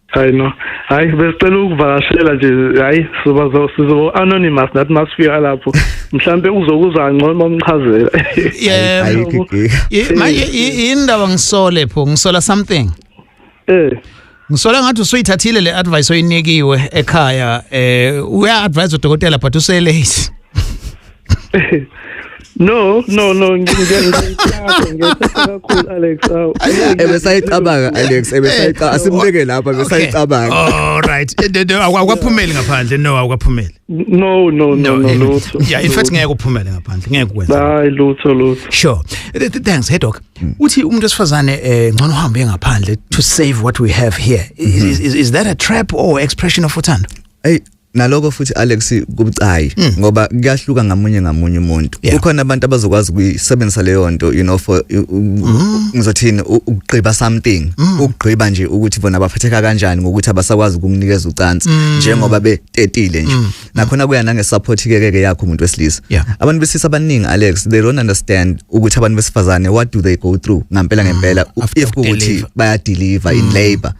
Hayi no. Hayi, besicela ukuvakashela nje, hayi, sizoba sizo anonymous nathi masifika lapho. Mhlambe uzokuza ngcono mamchazela. Yebo. Manje indaba ngisole pho, ngisola something. Ngisola ngathi usuyithathile le advice oyinikiwe ekhaya, uya advise udokotela, but use late. No, ngiyathatha kakhulu, Alex. Awu. Ebesayicabanga, Alex, ebesayicabanga, asimbeke lapha, ebesayicabanga. All right. Awukaphumeli ngaphandle? No, awukaphumeli. No, lutho. Yeah, in fact ngeke uphumele ngaphandle, ngeke ukwenze. Hayi, lutho, lutho. Sure. Thanks, hey doc. Uthi umuntu wesifazane ngcono uhambe ngaphandle to save what we have here. Is that a trap or expression of uthando? Hey, naloko futhi, Alex, kubucayi, ngoba kuyahluka ngamunye ngamunye umuntu. Kukhona abantu abazokwazi ukuyisebenzisa leyo nto for ngizothini, ukugqiba something, ukugqiba nje ukuthi bona baphatheka kanjani ngokuthi abasakwazi ukukunikeza ucansi njengoba betetile nje. Nakhona kuya nange support ke ke yakho umuntu wesilisa. Abantu besilisa abaningi, Alex, they don't understand ukuthi abantu besifazane, what do they go through ngempela ngempela if kuthi deliver. Baya deliver in labor,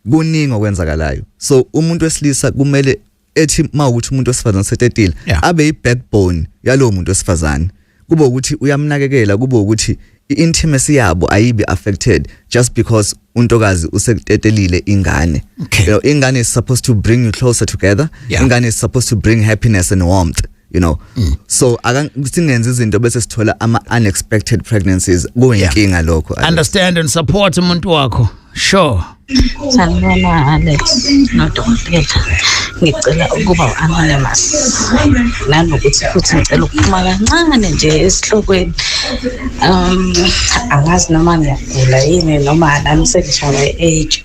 kuningi okwenzakalayo. So umuntu wesilisa kumele ethi mawukuthi umuntu wesifazane setetile, abe i-backbone yalowo muntu wesifazane, kube ukuthi uyamnakekela, kube ukuthi i-intimacy yabo ayibi affected just because untokazi usekutetelile ingane. Ingane is supposed to bring you closer together. Ingane is supposed to bring happiness and warmth. So singenza izinto bese sithola ama unexpected pregnancies, kuyinkinga lokho, Alex. Understand and support umuntu wakho. Sure. Sanibona, Alex nodokotela. Ngicela ukuba u-anonymous. Nanokuthi futhi ngicela ukuphuma kancane nje esihlokweni. Angazi noma ngiyagula yini noma nami sengishawa age.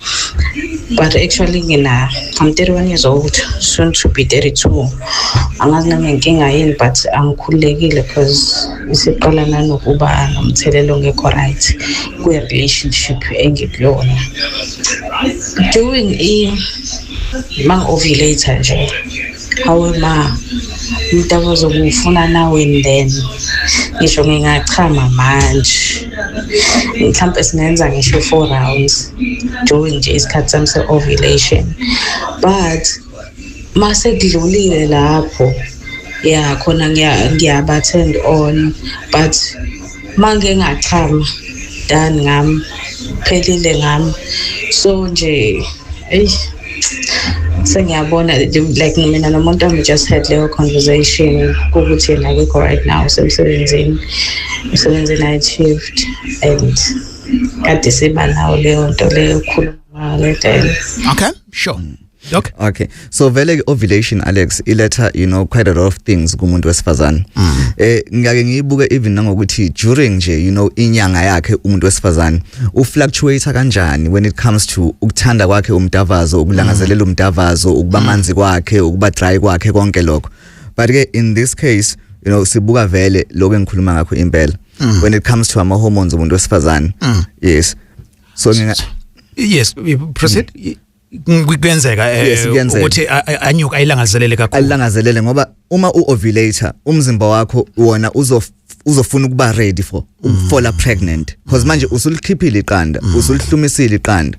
But actually ngina I'm 31 years old, soon to be 32. Angazi noma inkinga yini, but angikhululekile because isiqala nanokuba nomthelelo ongekho right kwi-relationship engikuyona. During i mang-ovulate nje, hawe ma, umuntu abazokuwufuna now and then. Ngisho ngingachama manje, mhlawumbe singenza ngisho 4 rounds during nje isikhathi sami se-ovulation, but mase kudlulile lapho, ya, khona ngiyaba turned on, but mange ngachama, done ngami, phelile ngami. So nje, eyi, sengiyabona, like mina nomuntu wami just had leyo conversation ukuthi yena akekho right now, usemsebenzini, usebenze night shift, and kade siba nawo leyo nto leyo khuluma ngale. Then Okay, sure. Okay. Okay. So vele ke ovulation, Alex, iletha quite a lot of things kumuntu wesifazane. Ngiyake ngiyibuke even nangokuthi during nje inyanga yakhe umuntu wesifazane ufluctuate kanjani when it comes to ukuthanda kwakhe umdavazo, ukulangazelela umdavazo, ukuba manzi kwakhe, ukuba dry kwakhe, konke lokho. But ke in this case sibuka vele lokho engikhuluma ngakho impela when it comes to ama hormones umuntu wesifazane. Yes. So nginga Yes, proceed. Kuyenzeka Yes, kuyenzeka. ukuthi anyuka, ayilangazelele kakhulu. Alangazelele, ngoba uma uovulate, umzimba wakho wona uzofuna ukuba ready for ukufola pregnant. Because manje usulikhiphile iqanda, usulihlumisile iqanda,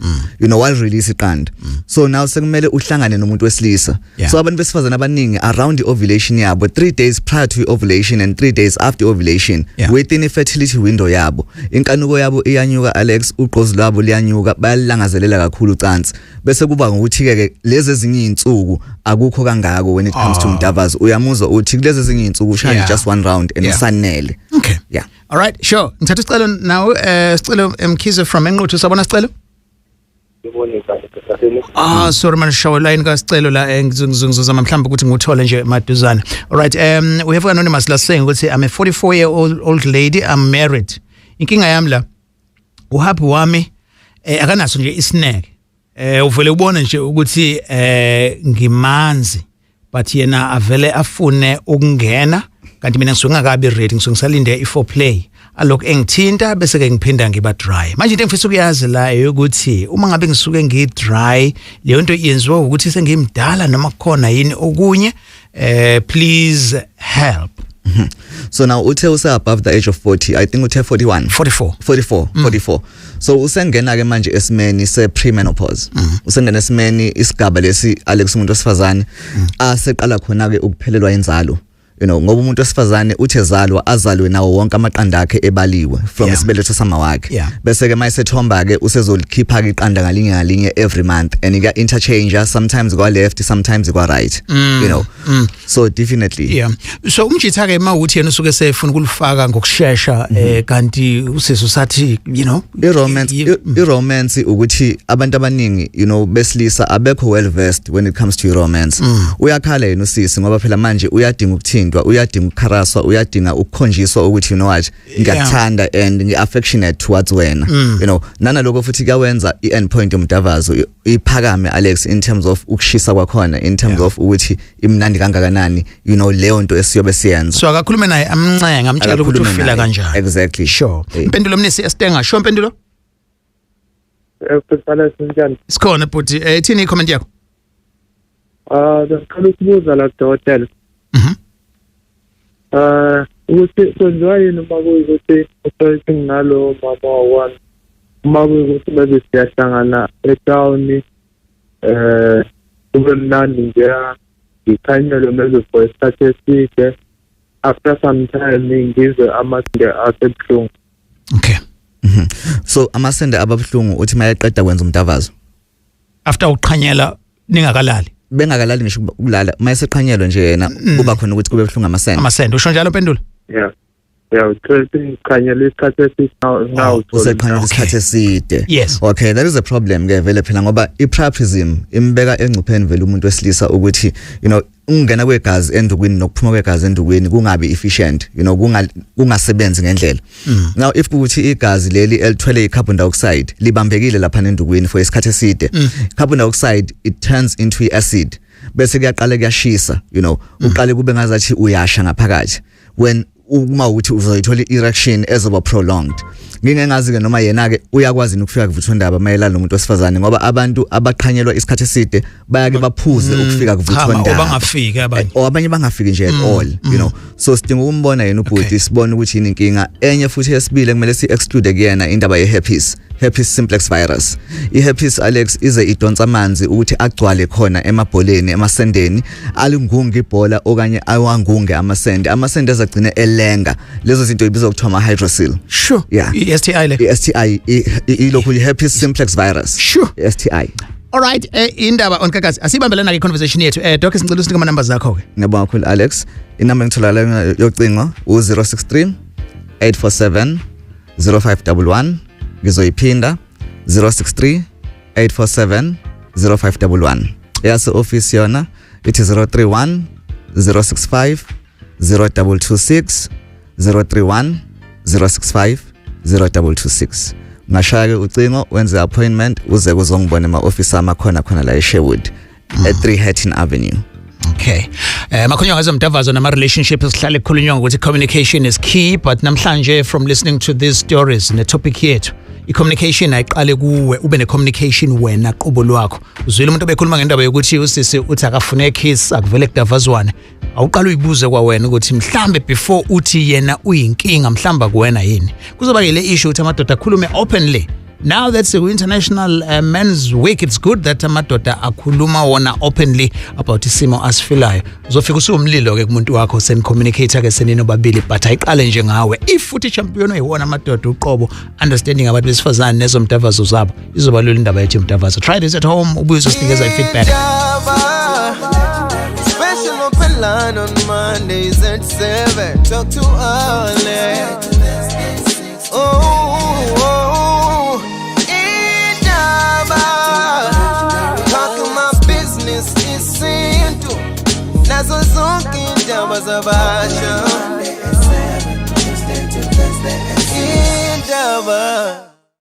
wal release iqanda, so now sekumele uhlangane nomuntu wesilisa. So abantu besifazana abaningi around the ovulation yabo, 3 days prior to ovulation and 3 days after ovulation, within i fertility window yabo, inkanuko yabo iyanyuka, Alex, ugqozi lwabo liyanyuka, bayalangazelela kakhulu ucansi. Bese kuba ngokuthi ke lezi ezinye izinsuku akukho kangako when it comes to umdavazo. Uyamuzwa uthi kulezi ezinye izinsuku ushaya just one round and usanele. Okay. Yeah. All right, sure. Ngithatha isicelo now, Sicelo Mkhize from Enquthu. Sabona, Sicelo? Ah, sorry man, shawe line ka Sicelo la, ngizozama mhlawumbe ukuthi ngikuthole nje maduzane. All right, we have anonymous la saying ukuthi I'm a 44 year old lady, I'm married. Inkinga yami la, uhappy wami akanaso nje isineke. Uvele ubone nje ukuthi ngimanzi, but yena avele afune ukungena, kanti mina ngisuke ngakabi ready, ngisuke ngisalinde i-foreplay, alokhu engithinta bese ke ngiphinda ngiba dry. Manje into engifisa ukuyazi la ukuthi uma ngabe ngisuke ngi-dry, leyo nto yenziwa ukuthi sengimdala noma kukhona yini okunye? Please help. So now uthe use above the age of 40, I think uthe 41. 44. 44, 44. So usengena ke manje esimeni se premenopause. Usengena esimeni isigaba lesi, Alex, umuntu wesifazane aseqala khona ke ukuphelelwa inzalo. Ngoba umuntu wesifazane uthe zalwa azalwe nawo wonke amaqanda akhe ebaliwe from isibeletho sama wakhe. Bese ke mayesethomba ke usezolikhipha ke iqanda ngalinye ngalinye every month, and ika interchange, sometimes kwa left, sometimes kwa right. So definitely. Yeah. So umjitha ke mawuthi yena usuke sefuna ukulifaka ngokusheshsha, kanti usisi usathi I-romance ukuthi abantu abaningi besilisa abekho well versed when it comes to romance. Uyakhala yena usisi ngoba phela manje uyadinga ukuthintwa, uyadinga ukukharaswa, uyadinga ukukhonjiswa ukuthi, you know what, ngiyakuthanda and ngi-affectionate towards wena. Nanaloko futhi kuyawenza i-end point yomdavazo iphakame, Alex, in terms of ukushisa kwakhona, in terms of ukuthi imnandi kangakanani leyo nto esiyobe siyenza. So akakhulume naye, amncenga, amtshela ukuthi Akakhulume ufila naye. kanjani. Exactly. Sure. Impendulo Mnisi Estenga. Sure, Mpendulo? Bhuti, kunjani? Sikhona bhuti. Ithini i-comment yakho? Ah, bengicela ukubuza la kudokotela. Ukuthi kwenziwa yini uma kuyikuthi uthole nginalo mama wami, uma kuyikuthi maybe siyahlangana etawuni, kube mnandi nje, ngikhanyelwe maybe for isikhathi eside, after some time ngizwe amasende asebuhlungu. So amasende ababuhlungu uthi mayeqeda kwenza umdavazo? After uqhanyela, ningakalali. Bengakalali ngisho ukulala, mayeseqhanyelwe nje yena, kuba khona ukuthi kube buhlungu amasende. Amasende, usho njalo, Mpendulo? Yeah, uthole ngikhanyelwe isikhathi eside now. Useqhanyelwe isikhathi eside. Yes. Okay, that is a problem ke vele phela, ngoba i-priapism imbeka engcupheni vele umuntu wesilisa ukuthi ungena kwegazi endukwini nokuphuma kwegazi endukwini kungabi efficient, kungasebenzi ngendlela. Now if kuthi igazi leli elithwele i-carbon dioxide libambekile lapha endukwini for isikhathi eside, carbon dioxide, it turns into i-acid, bese kuyaqala kuyashisa, uqale kube ngazathi uyasha ngaphakathi when uma ukuthi uzoyithola i-erection ezoba prolonged. Ngingengazi ke noma yena ke uyakwazi ukufika kuvuthondaba mayelana nomuntu wesifazane, ngoba abantu abaqhanyelwa isikhathi eside bayake baphuze ukufika Cha, kuvuthondaba. Bangafiki abanye. Or abanye bangafiki nje at all. So sidinga ukumbona yena ubhuti, sibone ukuthi yini inkinga. Enye futhi yesibili kumele si exclude kuyena indaba ye herpes, herpes simplex virus. I-herpes, Alex, ize idonsa amanzi ukuthi agcwale khona emabholeni, emasendeni, alingunge ibhola okanye awangunge amasende, amasende ezagcine elenga. Lezo zinto ibizwa kuthiwa ama hydrocele. Yeah. I-STI le. I-STI, ilokhu i-herpes simplex virus. I-STI. All right, indaba on Gagasi. Asibambelana ke conversation yethu. Doc, sicela usinike ama numbers zakho ke. Ngiyabonga kakhulu, Alex. Inamba engitholakala yocingo u-063 847 0511. Ngizoyiphinda, 063 847 0511. Eyase office yona ithi 031 065 0226, 031 065 0226. Ungashaya ke ucingo, wenze appointment, uze kuzongibona ema-office ami akhona khona la eSherwood at 3 Hatton Avenue. Okay. Makhulunywa ngezomdavazo nama relationships, sihlale kukhulunywa ngokuthi communication is key, but namhlanje from listening to these stories ne topic yethu I-communication ayiqale kuwe, ube ne-communication wena qobo lwakho. Uzwile umuntu obekhuluma ngendaba yokuthi usisi uthi akafune kiss, akuvele kudavazwane. Awuqala uyibuze kwawena ukuthi mhlambe before uthi yena uyinkinga, mhlamba kuwena yini. Kuzoba ke le issue ukuthi amadoda akhulume openly. Now that's the International Men's Week, it's good that amadoda akhuluma wona openly about isimo asifilayo. Uzofika usuwumlilo ke kumuntu wakho, senicommunicate ke senino babili, but ayiqale nje ngawe. If futhi champion uyiwona amadoda uqobo, understanding abantu besifazane nezomdavazo zabo, izoba lula indaba yethu yomdavazo. Try this at home, ubuye uzosinikeza i-feedback. Special open line on Mondays at 7. Talk to Alex. Oh, Indaba. Talking my business isintu. Nazo zonke indaba zabasha. Indaba.